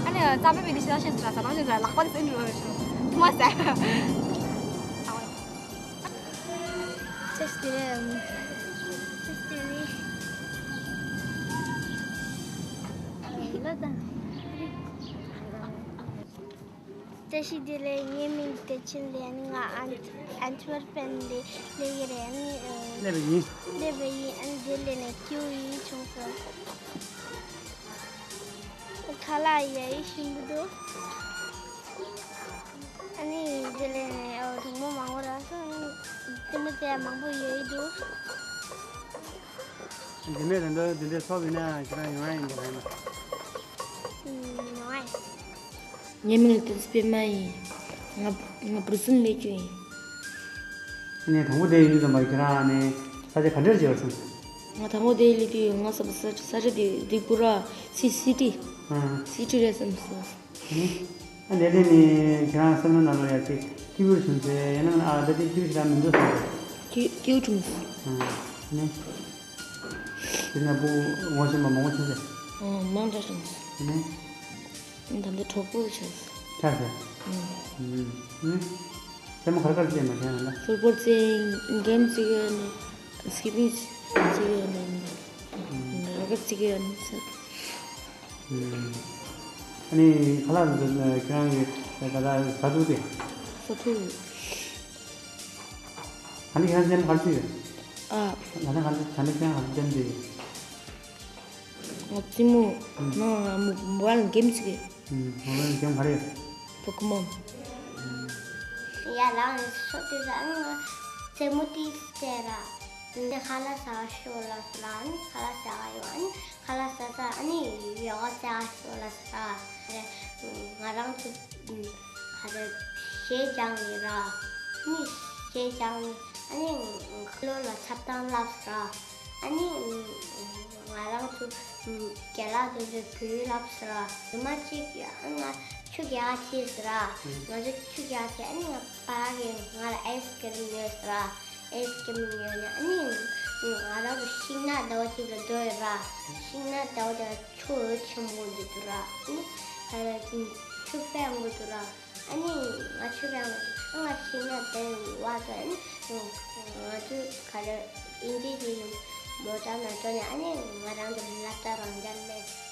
ཨ་ནི་ཟམ་པ་མི་འདི་ཤ་ཤ་ཟ་ཟ་ལག་ཤ་ཟ་ལག་པ་འདི་སེམས་འགྲོ་བ་ཞུ། ཐུག་མ་ཟ། ཅེས་ཏེ་རེད། ཅེས་ཏེ་རེད། ལོ་དང་། བཀྲ་ཤིས་བདེ་ལེགས། ངའི་མིང་བདེ་ཆེན་རེད། ང་ཨན་ཨན་ཊི་ཝར་པན་ལ་སླེབས་ཀྱི་རེད། ཨ་ནི་ཨ། སླེབས་པ་ཡིན། སླེབས་པ་ཡིན། ཨ་ནི་འདིར་སླེབས་ནས་སྐྱིད་པོ་ཡིན་བྱུང་སོང་། ཁ་ལག་ཡ་ཡི་ཞིམ་པོ་འདུག། ཨ་ནི་འདིར་སླེབས་ནས་ཨོ་གྲོགས་མོ་མང་པོ་རག་སོང་། ཨ་ནི་རྩེད་མོ་རྩེ་ཡ་མང་པོ་ཡོད་ཀྱི་འདུག། འདི་མེད་ད་འདི་འདི་འདྲའི་ཚོགས་ཡིན་ན་ཁྱེད་རང་ཡོང་ཡ་ཡིན་འདི་རང་ཡིན་པ། ཡོང་ཡ་ཡིན། ངའི་མིང་ལ་བསྟན་འཛིན་པད་མ་ཡིན། ང་ང་བྷ་ར་སིལ་སླེབས་རྒྱུ་ཡིན། ཨ་ནི་དང་པོ་དེ་ཡིན་དུས་ཙམ་པ་ཁྱེད་རང་ནི་ས་ཆ་ག་འདྲར་སྐྱེས་པ་སོང་། ང་དང་པོ་དེ་སླེབས་དུས་ང་ས་ས་ས་ཆ་དེ་དེ་པུ་ར་སི་སི་ཊི། ཨ། སི་ཊི་རེད་བསམ་སོང་། ཨ་ནི་ཨ་ནི་དེ་ནི་ཁྱེད་རང་བསམ་བློ་ནང་ལ་ཡ་ཅིག་སྐྱིད་པོ་བྱུང་ཚེ་ཡང་ན་ཨ་ད་དེ་སྐྱིད་པོ་ཞིག་རང་མི་འདུག་བསམ་སོང་། སྐྱིད་སྐྱིད་པོ་བྱུང་སོང་། ཨ་ནི། དེ་ནས་སྤུ་གུ་ངོ་ཤེས་པ་མང་པོ་བྱུང་ཚེ། ཨ་མང་དྲགས་བྱུང་སོང་། ཨ་ནི། ད་ལྟ་གྲོགས་པོ་ཆགས་སོང་། ཆགས་སོང་། ཨུམ། ཨུམ། ཨུམ། རྩེད་མོ་ག་རེ་ག་རེ་རྩེ་མ་ཁྱེད་རང་ལ། ཕུཊ་བོལ་རྩེ། གེམ་རྩེ་གི་ཡོད་ནི། སི་ཀི་པིང་རྩེ་གི་ཡོད་ནི། ཨུམ། ར་ཀེཊ་རྩེ་གི་ཡོད་ནི་ཟེར། ཨུམ། ཨ་ནི་ཁ་ལག་འདི་ཁྱེད་རང་གི་ད་ལྟ་ཟ་ཐུབ་དེ། ཟ་ཐུབ། ཨ་ནི་ཁྱེད་རང་རྩེད་མོ་ག་རེ་རྩེ་ཡོད། ཨ། ད་ལྟ་ག་ད་ལྟ་ཁྱེད་རང་ག་རེ་རྩེད་མོ་རྩེ་ཡོད། ང་རྩེད་མོ། ཨུམ། ང་མོ་མོ་བྷའིལ་གེམ་རྩེ་གི། ཨུམ། མོ་བྷའིལ་གེམ་ག་རེ་ཡོད། པོ་ཀེ་མོན། ཡ་ལ་ནི་སོ་དེ་ཟ་ནི་ང་རྩེད་མོ་དེ་རྩེ་ར། འདི་ཁ་ལག་ཟ་ཤོག་ལ་ཟ་ལ་ནི་ཁ་ལག་ཟ་ག་ཡོང་ནི་ཁ་ལག་ཟ་ཟ་ནི་ཡོ་ག་ཟ་ཤོག་ལ་ཟ་ར། ང་རང་ཚོ་ག་རེ་གཞས་སྦྱངས་ཡོད་ར། ནི་གཞས་སྦྱངས་ནི་ཨ་ནི་ཁ་ལོ་ལ་འཁྲབ་སྟངས་བསླབས་ར། ཨ་ནི་ང་རང་ཚོ་རྒན་ལགས་དེ་ཚོས་བོད་ཡིག་བསླབས་སོང་ར། ཉི་མ་གཅིག་ཨ་ང་ཆུ་རྒྱག་ཆས་སོང་ར། ང་ཚོ་ཆུ་རྒྱག་ཆས་ཨ་ནི་ང་པཱ་ལགས་ཀྱིས་ང་ལ་ཨའི་སི་ཀི་རིམ་ཉོས་སོང་ར། ཨའི་སི་ཀི་རིམ་ཉོས་ནས་ཨ་ནི་ང་རང་ཚོ་ཤིང་ནགས་ཟླ་བ་གཅིག་ལ་འགྲོ་ཡོད་ར། ཤིང་ནགས་ཟླ་བ་དེ་ཆུ་འོད་ཆེན་པོ་འདི་འདུག་ར། ཨ་ནི་ཆུ་དཔེ་ཡག་པོ་འདུག་ར། ཨ་ནི་ང་ཆུ་རང་ང་ཤིང་ནགས་དེ་བར་དུ་ཨ་ནི་ང་ཚོ་ག་རེ་ཨིན་ཇི་གི་མོ་ཊ་ནང་འགྲོ་ནས་ཨ་ནི་ང་རང་ཚོ་སློབ་གྲྭ་རང་འཇགས་ལས།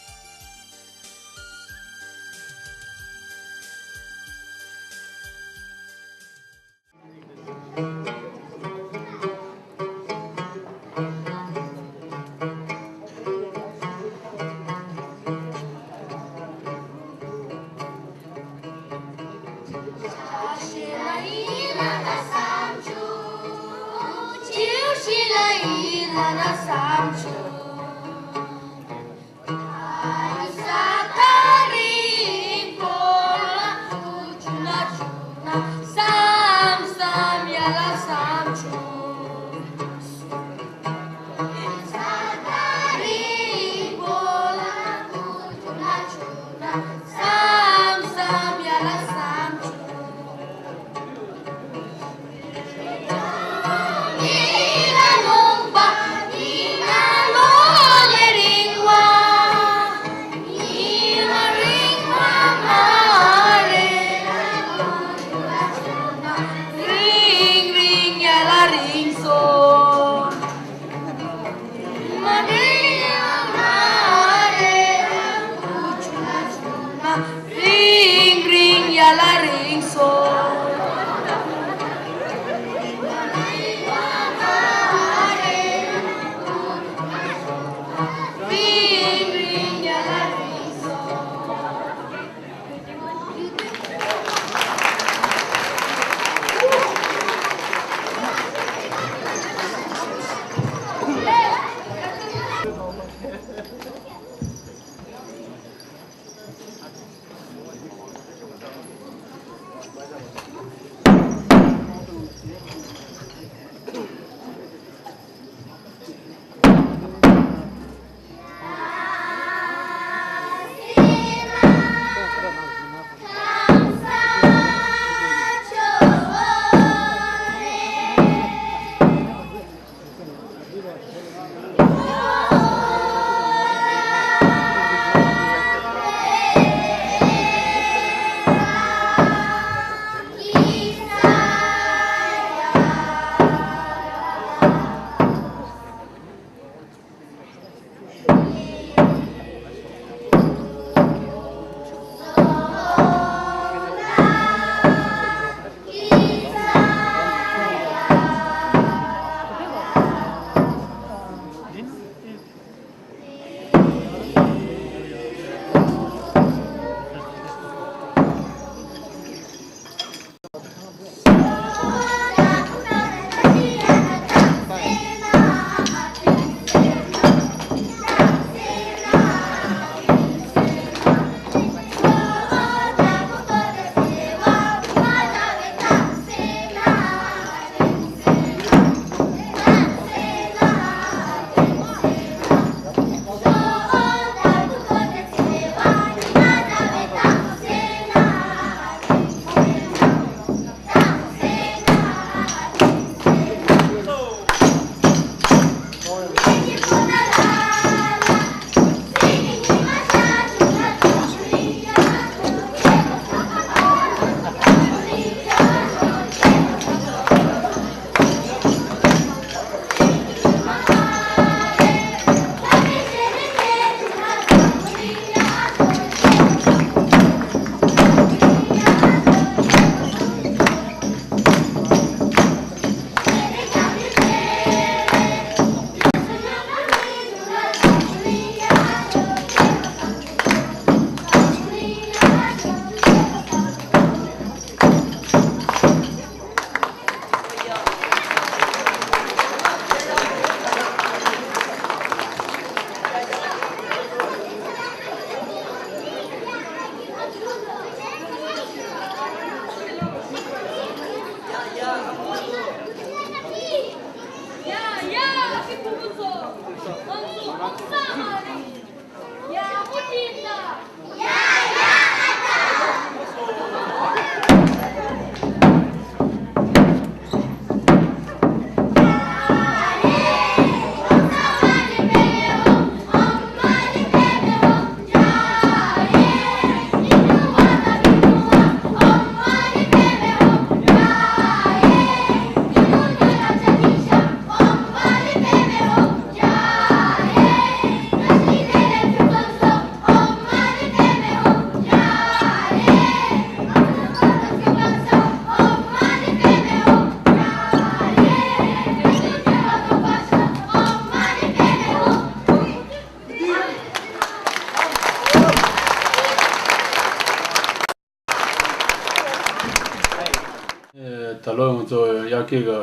ད་ལོ་ང་ཚོ་དབྱར་ཁའི་གི་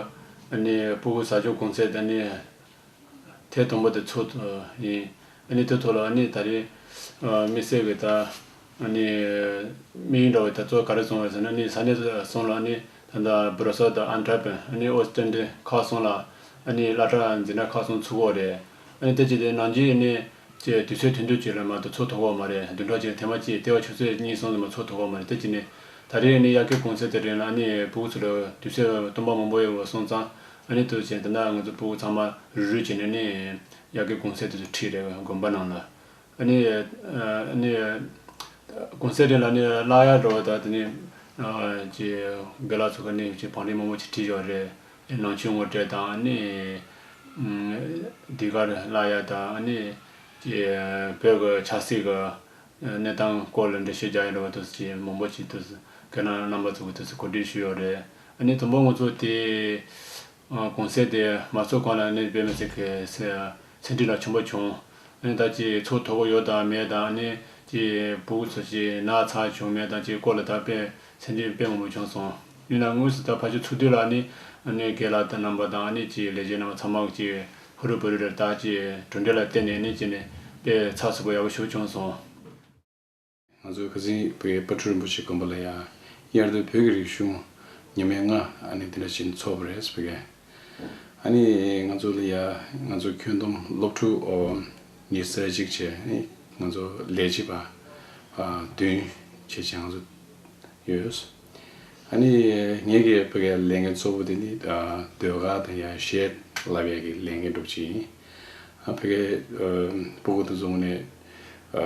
ཨ་ནི་སྤུ་གུ་ཟ་ཆོག་གུང་སེང་དེ་ནི་ཐེངས་དང་པོ་དེ་ཚོགས་ཡིན། ཨ་ནི་དེ་ཐོག་ལ་ཨ་ནི་ད་རེས་དམིགས་བསལ་གི་ད་ཨ་ནི་དམིགས་ཡུལ་འདྲ་བོ་ད་གཙོ་བོ་ག་རེ་བཟུང་བ་ཟེར་ན། ཨ་ནི་ས་གནས་གསུམ་ལ་ཨ་ནི་ད་ལྟ་སྦུ་ར་སལ་དང་ཨན་ཊ་ཝེར་པེན། ཨ་ནི་ཨོ་སི་ཊན་དེ་ཁག་གསུམ་ལ་ཨ་ནི་སློབ་གྲྭ་འཛིན་གྲྭ་ཁག་གསུམ་ཚུགས་ཀྱི་ཡོད་རེད། ཨ་ནི་དེ་བྱས་ཏེ་ནང་རྒྱུན་ཨ་ནི་ཅེས་དུས་ཚོད་དོན་དུ་ཅིག་ལ་མ་གཏོགས་ཚོགས་ཐུབ་ཀྱི་མ་རེད། བདུན་ཕྲག་གཅིག་ཐེངས་མ་གཅིག་ལྟེ་བ་ཆུ་ཚོད་གཉིས་གསུམ་ཙམ་མ་ཚོགས་ཐུབ་ཀྱི་མ་རེད། དེ་བྱས་ནས་ད་རེས་ནི་དབྱར་ཁའི་གུང་སེང་དེ་རིང་ལ་ནི་སྤུ་གུ་ཚོ་ལ་དུས་ཚོད་སྟོང་པ་མང་པོ་ཡོད་པ་སོང་ཙང་། ཨ་ནི་དུ་བྱས་ད་ལྟ་ང་ཚོ་སྤུ་གུ་ཚང་མ་རུབ་རུབ་བྱས་ནས་ནི་དབྱར་ཁའི་གུང་སེང་དེ་ཚོ་ཁྲིད་རེད། དགོན་པ་ནང་ལ། ཨ་ནི་ཨ་ནི་གུང་སེང་དེ་ལ་ནི་གླ་ཡག་འགྲོ་བ་དང་དེ་ནི་ཅི་དགེ་ལགས་ཚོ་ག་ནི་ཅི་བང་རིམ་མང་པོ་ཅིག་ཁྲིད་ཡོད་རེད། ནང་ཆོས་ངོ་སྤྲོད་དང་། ཨ་ནི་ཨམ་ཟློས་གར་གླ་ཡག་དང་། ཨ་ནི་ཅི་བོད་ཀྱི་ཆབ་སྲིད་ཀྱི་གནས་སྟངས་སྐོར་ལ་འགྲེལ་བཤད་རྒྱག་ཡག་འདྲ་བོ་དེ་ཚོ་ཅིག་མང་པོ་ཅིག་དེ་ཚོ་རྒན་རབས་རྣམ་པ་ཚོ་གིས་དེ་ཚོ་གོ་སྒྲིག་ཞུས་ཡོད་རེད། ཨ་ནི་དང་པོ་ང་ཚོ་དེ་གུང་སེང་དེ་མ་ཚོགས་གོང་ལ་ནི་དཔེ་མི་སྲིད་ཀྱི་སེ་སེམས་ཁྲལ་ཆེན་པོ་བྱུང་། ཨ་ནི་ད་ཅིག་ཚོགས་ཐུབ་ཀྱི་ཡོད་དང་མེད་དང་། ཨ་ནི་ཅིག་སྤུ་གུ་ཚོ་ཅིག་ན་ཚ་བྱུང་མེད་དང་། ཅིག་སྐོར་ལ་ད་དཔེ་སེམས་ཁྲལ་དཔེ་མང་པོ་བྱུང་སོང་། ཡིན་ན་དངོས་སུ་ད་ཕལ་ཆེར་ཚོགས་དུས་ལ་ཨ་ནི་ཨ་ནི་རྒན་ལགས་དང་རྣམ་པ་དང་། ཨ་ནི་ཅིག་ལས་བྱེད་རྣམ་པ་ཚང་མ་ཅིག་ཧུ་རུ་བུ་རུ་རེད། ད་ཅིག་གྲུབ་འབྲས་ལ་བརྟེན་ནས་ཨ་ནི་ཅིག་ནས་དཔེ་ཚགས་ཚུད་པོ་ཡག་པོ་ཞིག་བྱུང་སོང་། ང་ཚོ་ཁ་སང་བོད་དཔལ་སྤྲུལ་རིན་པོ་ཆེ་དགོན་པ་ལ་ཡ་དབྱར་དུས་བོད་ཀྱི་རིག་གཞུང་ ཉི་མའི་ལྔ་ཨ་ནི་དེ་འདྲ་ཞིག་འཚོགས་པ་རེད་ཕ་གི། ཨ་ནི་ང་ཚོ་ལ་ཡ་ང་ཚོ་ཁྱོན་བསྡོམས་སློབ་ཕྲུག་ཨོ་ཉི་ཤུ་རྩ་གཅིག་བྱས་ཨ་ནི་ང་ཚོ་ལས་བྱེད་པ་ཨ་བདུན་བྱས་བྱས་ང་ཚོ་ཡོད། ཨ་ནི་ངེད་ཀྱི་ཕ་གི་ལས་འགན་གཙོ་བོ་དེ་ནི་ཨ་ཟློས་གར་དང་ཡ་གཞས་བསླབ་ཡ་གི་ལས་འགན་སྒྲུབ་ཀྱི་ཡིན། ཨ་ཕ་གི་ཨ་སྤུ་གུ་དེ་ཚོ་ནས་ཨ་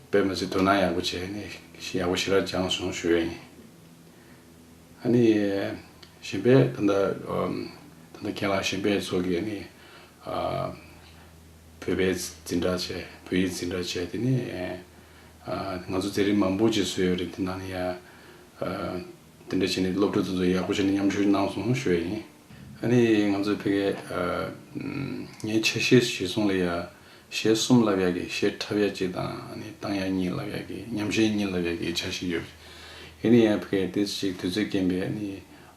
དཔེ་མི་སྲིད་དོ་སྣང་ཡག་པོ་བྱས་ནས་ཡག་པོ་ཞེ་དྲག་སྦྱངས་སོང་ཞུ་ཡ་ཡིན། ཨ་ནི་གཞན་པའི་ད་ལྟ་ཨམ་ད་ལྟ་ཁྱེད་རང་གཞན་པའི་ཚོ་གི་ཨ་ནི་ཨ་བོད་པའི་འཛིན་གྲྭ་བྱས་བོད་ཡིག་འཛིན་གྲྭ་བྱས་དེ་ནི་ཨ་ང་ཚོ་མཛད་རིམ་མང་པོ་ཅིག་བཟོས་ཡོད་རེད། དེ་ནང་ནས་ཡ་ཨ་དེ་འདྲ་བྱས་ནས་སློབ་ཕྲུག་ཚོ་ཚོ་ཡག་པོ་བྱས་ནས་མཉམ་ཞུགས་གནང་སོང་ཞུ་ཡ་ཡིན། ཨ་ནི་ང་ཚོ་ཕ་གི་ཨ་ངའི་ཆ་ཤས་གཞིར་བཟུང་ལ་ཡ། གཞས་གསུམ་བསླབ་ཡག་གི་གཞས་འཁྲབ་ཡག་གཅིག་དང་ཨ་ནི་བཏང་ཡག་གཉིས་བསླབ་ཡག་གི་ཉམས་ཞན་གཉིས་བསླབ་ཡག་གི་འཆར་གཞི་ཡོད། ཡིན་ན་ཡང་ཕ་གི་ཏོག་ཙམ་ཅིག་དུས་ཚོད་རྐྱེན་པས་ཨ་ནི་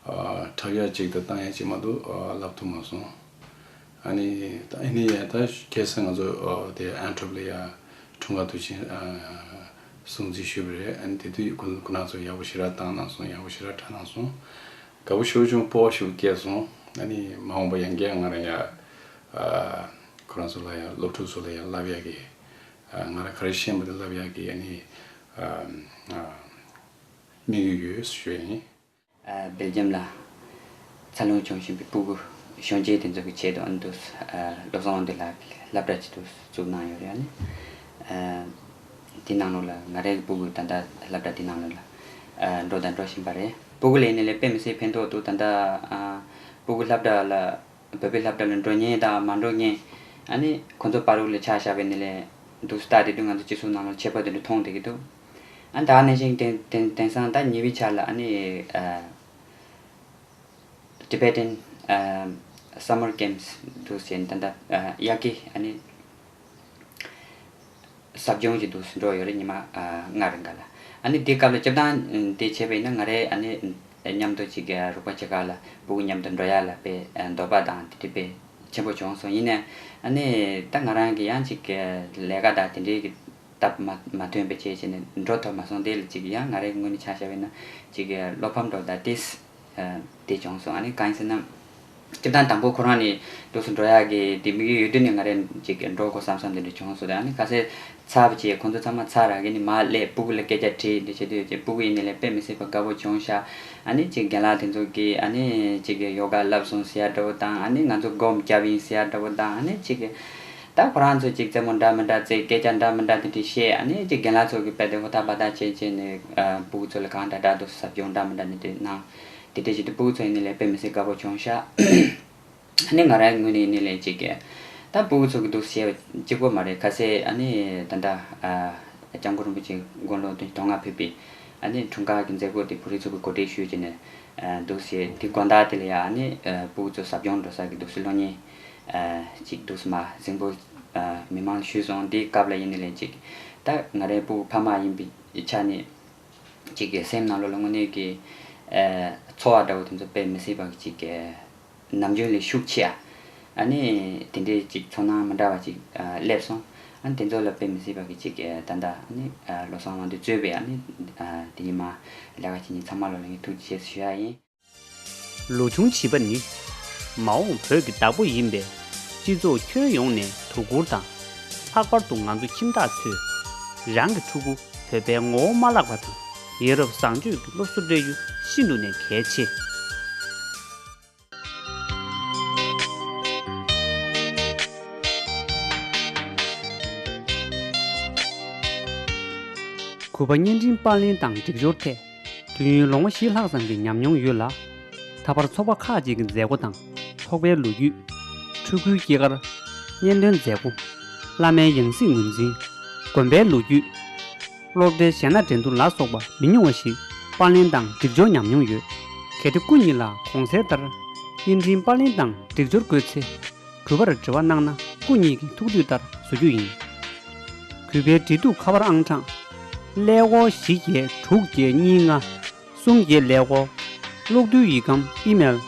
ཨ་འཁྲབ་ཡག་གཅིག་དང་བཏང་ཡག་གཅིག་མ་གཏོགས་ཨ་བསླབ་ཐུབ་མ་སོང་། ཨ་ནི་ད་ཡིན་ན་ཡང་ད་གལ་སྲིད་ང་ཚོ་ཨ་དེ་ཨན་ཊོབ་ལ་ཡ་འཁྲུངས་སྐར་དུས་ཆེན་ཨ་སྲུང་བརྩི་ཞུས་པ་རེད། ཨ་ནི་དེ་དུས་ཁོ་ཁོ་རང་ཚོ་ཡག་པོ་ཞེ་དྲག་བཏང་གནང་སོང་། ཡག་པོ་ཞེ་དྲག་འཁྲབ་གནང་སོང་། དགའ་པོ་ཞེ་པོ་བྱུང་། སྤོབས་པ་ཞེ་པོ་སྐྱེས་སོང་། ཨ་ནི་མ་འོངས་པ་ཡང་བསྐྱར་ང་རང་ཡ་ཨ་ཁོ་རང་ཚོ་ལ་ཡང་སློབ་ཕྲུག་ཚོ་ལ་ཡང་བསླབ་ཡག་གི་ཨ་ང་རང་ག་རེ་ཤེས་པ་དེ་བསླབ་ཡག་གི་ཨ་ནི་ཨ་ཨ་དམིགས་ཡུལ་ཡོད་ཞུ་ཡ་ཡིན། ཨ་སྦེལ་ཇམ་ལ་འཚར་ལོངས་བྱུང་བཞིན་པའི་སྤུ་གུ་གཞོན་སྐྱེས་དེ་ཚོ་གི་ཆེད་དུ་ཨ་ནི་དུ་ཨ་བློ་བཟང་དབང་འདུས་ལགས་ཀྱིས་སློབ་གྲྭ་ཅིག་ཏུ་བཙུགས་གནང་ཡོད་རེད། ཨ་ནི་ཨ་དེ་ནང་ལོགས་ལ་ང་རའི་སྤུ་གུ་ད་ལྟ་སློབ་གྲྭ་དེ་ནང་ལོགས་ལ་ཨ་འགྲོ་དང་འགྲོ་བཞིན་པ་རེད། སྤུ་གུ་ལ་ཡིན་ནའི་ལས་དཔེ་མི་སྲིད་ཕན་ཐོགས་འདུག་ད་ལྟ་ཨ་སྤུ་གུ་སློབ་གྲྭ་ལ་བོད་པའི་སློབ་གྲྭ་ལ་འགྲོ་མཁན་དང་མ་འགྲོ་མཁན་ཨ་ནི་ཁོང་ཚོ་བར་དུ་ལ་ཆ་བཞག་པ་ཡིན་ནའི་ལས་འདུག་སེ་ལྟ་དེ་དུས་ང་ཚོ་སྤྱི་ཚོགས་ནང་ལ་ཁྱད་པར་དེ་འདྲ་མཐོང་བསྡད་ཀྱི་འདུག་ཨ་ད་ནང་བཞིན་དེང་དེང་དེང་སང་ད་ཉེ་བའི་ཆར་ལ་ཨ་ནི་ཨ་Tibetan ཨ་Summer Camps འདུག་ཟེར་ད་ལྟ་ཨ་དབྱར་ཁའི་ཨ་ནི་ཟབ་སྦྱོང་ཞིག་འདུག་སེ་འགྲོ་ཡོད་རེད། ཉི་མ་ཨ་ལྔ་རིང་ག་ལ། ཨ་ནི་དེ་སྐབས་ལ་སྤྱིར་བཏང་དེ་བྱས་པ་ཡིན་ན་ང་རའི་ཨ་ནི་མཉམ་དུ་ཅིག་རོགས་པ་བྱེད་ག་ལ་སྤུ་གུ་མཉམ་དུ་འགྲོ་ཡ་ལ་དཔེ་འདོད་པ་དང་དེ་འདྲ་དཔེ་ཆེན་པོ་བྱུང་སོང་། ཡིན་ནའི་ཨ་ནི་ད་ང་རང་གི་ཡང་ཅིག་ལས་ཀ་དང་དེ་འདྲའི་གི་སྟབས་མ་མ་ཐོན་པ་བྱས་བྱས་ནས་འགྲོ་ཐུབ་མ་སོང་། དེ་ལ་ཅིག་ཡང་ང་རའི་ངོས་ནས་ཆ་བཞག་པ་ཡིན་ན་ཅིག་བློ་ཕམ་འདྲ་ད་ཏིས་དེ་བྱུང་སོང་། ཨ་ནི་གང་ཡིན་ཟེར་ན། སྤྱིར་བཏང་དང་པོ་ཁོ་རང་ནི་འདུག་སེ་འགྲོ་ཡག་གི་དེ་དམིགས་ཡུལ་ཡོད་དུས་ནས་ང་རེ་ཅིག་འགྲོ་དགོས་བསམ་བསམ་དེ་འདྲ་བྱུང་སོང་། ཨ་ནི་ག་ཚད་ཚར་བ་བྱས་ཁོང་ཚོ་ཚང་མ་ཚར་རག་གི་ནི་མར་སླེབས་སྤུ་གུ་ལ་སྐད་ཆ་དྲིས་འདི་བྱེད་དུས་ཅིག་སྤུ་གུ་ཡིན་ནི་ལས་དཔེ་མི་སྲིད་པ་དགའ་པོ་བྱུང་ཤག་ཨ་ནི་ཅིག་རྒན་ལགས་དེ་ཚོ་གིས་ཨ་ནི་ཅིག་ཡོ་ག་བསླབ་སོང་ཟེར་ཡ་འདྲ་བོ་དང་ཨ་ནི་ང་ཚོ་སྒོམ་རྒྱབ་ཡིན་ཟེར་ཡ་འདྲ་བོ་དང་ཨ་ནི་ཅིག་ད་ཁོ་རང་ཚོ་ཅིག་རྩེད་མོ་འདྲ་མི་འདྲ་རྩེ་སྐད་ཆ་འདྲ་མི་འདྲ་དེ་འདྲ་བཤད། ཨ་ནི་ཅིག་རྒན་ལགས་ཚོ་གིས་དཔེ་དེ་ཧོ་ཐག་པ་ཐག་བྱས་བྱས་ནས་སྤུ་གུ་ཚོ་ལ་གང་འདྲ་འདྲ་འདུག་ཟབ་སྦྱོང་འདྲ་མི་འདྲ་ནི་དེ་གནང་། དེ་འདྲ་བྱེད་དུས་སྤུ་གུ་ཚོ་ཡིན་ནི་ལས་དཔེ་མི་སྲིད་དགའ་པོ་བྱུང་ཤག་ཨ་ནི་ང་རང་ངོས་ནས་ཡིན་ནི་ལས་ཅིག་གི་ད་སྤུ་གུ་ཚོ་གི་འདུག་བཤད་པ་གཅིག་པོ་མ་རེད། ཁ་སང་ཨ་ནི་ད་ལྟ་ཨ་སྐྱབས་མགོན་རིན་པོ་ཆེ་དགུང་ལོ་བདུན་ཅུ་དོན་ལྔ་ཕེབས་པའི་ཨ་ནི་འཁྲུངས་སྐར་གྱི་མཛད་སྒོ་དེ་བོད་རིགས་ཚོ་གི་གོ་སྒྲིག་ཞུས་བྱས་ནས་ཨ་འདུག་བཤད་དེ་དགོང་དག་དེ་ལ་ཡ་ཨ་ནི་ཨ་སྤུ་གུ་ཚོ་ཟབ་སྦྱོང་འགྲོ་ས་གི་འདུག་སེ་སློབ་གཉེར་ཨ་ཅིག་འདུག་སེ་མ་གཟིགས་འབུལ་ཨ་མི་མང་ལ་ཞུས་སོང་། དེའི་སྐབས་ལ་ཡིན་ནི་ལས་ཅིག་ད་ང་རའི་སྤུ་གུ་ཕ་མ་ཡིན་པའི་ཆ་ནས། གཅིག་གི་སེམས་ནང་ལོགས་ལ་དངོས་གནས་ཀྱི་ཨ་ཚོར་བ་འདྲ་བོ་དེ་ཚོ་དཔེ་མི་སྲིད་པ་གི་གཅིག་གི་ནམ་རྒྱུན་ལས་ཤུགས་ཆེ་ཨ། ཨ་ནི་དེ་འདྲའི་གཅིག་ཚོར་སྣང་མི་འདྲ་བ་གཅིག་ཨ་སླེབས་སོང་། ཨ་ནི་དེ་ཚོ་ལ་དཔེ་མི་སྲིད་པ་གི་གཅིག་གི་ད་ལྟ་ཨ་ནི་ཨ་བློ་བཟང་དབང་འདུས་གཙོས་པའི་ཨ་ནི་ཨ་དེ་ཉི་མ་ལས་ཀ་བྱེད་མཁན་ཚང་མ་ལོ་ལ་ངས་ཐུགས་རྗེ་ཆེ་ཞུ་ཡ་ཡིན། ལོ་ཆུང་བྱིས་པ་ནི་མ་འོངས་བོད་ཀྱི་བདག་པོ་ཡིན་པས། སྤྱི་ཚོགས་ཁྱོན་ཡོངས་ནས་དོ་ཁུར་དང་། ལྷག་པར་དུ་ང་ཚོ་ཁྱིམ་བདག་ཚོས་རང་གི་ཕྲུ་གུ་བོད་པའི་ངོ་བོ་མ་བརླག་པ་དང་ཡ་རབས་བཟང་སྤྱོད་ཀྱི་སློབ་གསོ་སྤྲད་རྒྱུ་ཤིན་ཏུ་ནས་གལ་ཆེ། གུས་པ་བརྙན་འཕྲིན་པར་ལེན་དང་སྒྲིག་སྦྱོར་ཐད། དུས་ཡུན་ལོ་ངོ་བཞི་ལྷག་ཙམ་གྱི་ཉམས་མྱོང་ཡོད་ལ། ད་བར་ཚོགས་པ་ཁག་ཅིག་གི་མཛད་སྒོ་དང་། ཚོགས་པའི་ལོ་རྒྱུས། ཕྲུ་གུའི་སྐྱེས་སྐར། གཉེན་སྟོན་མཛད་སྒོ། བླ་མའི་ཡང་སྲིད་ངོས་འཛིན། དགོན་པའི་ལོ་རྒྱུས། སློབ་གྲྭའི་གཞས་སྣ་འགྲན་བསྡུར་ལ་སོགས་པ་མི་ཉུང་བ་ཞིག་པར་ལེན་དང་སྒྲིག་སྦྱོར་ཉམས་མྱོང་ཡོད། གལ་ཏེ་སྐུ་ཉིད་ལ་གོང་གསལ་ལྟར་བརྙན་འཕྲིན་པར་ལེན་དང་སྒྲིག་སྦྱོར་དགོས་ཚེ། གུས་པར་དྲི་བ་གནང་ན་སྐུ་ཉིད་ཀྱི་ཐུགས་འདོད་ལྟར་བཟོ་རྒྱུ་ཡིན། གུས་པའི་འབྲེལ་གཏུག་ཁ་པར་ཨང་གྲངས། ཀླད་ཀོར་བཞི་བརྒྱད་དྲུག་བརྒྱད་གཉིས་ལྔ། གསུམ་བརྒྱད་ཀླད་ཀོར། གློག་རྡུལ་ཡིག་སྒམ་email།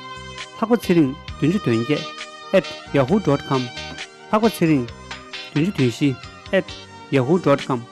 ལྷག་པ་ཚེ་རིང་བདུན་ཅུ་དོན་བརྒྱད་at yahoo dot com། ལྷག་པ་ཚེ་རིང་བདུན་ཅུ་དོན་བཞི་at yahoo dot com།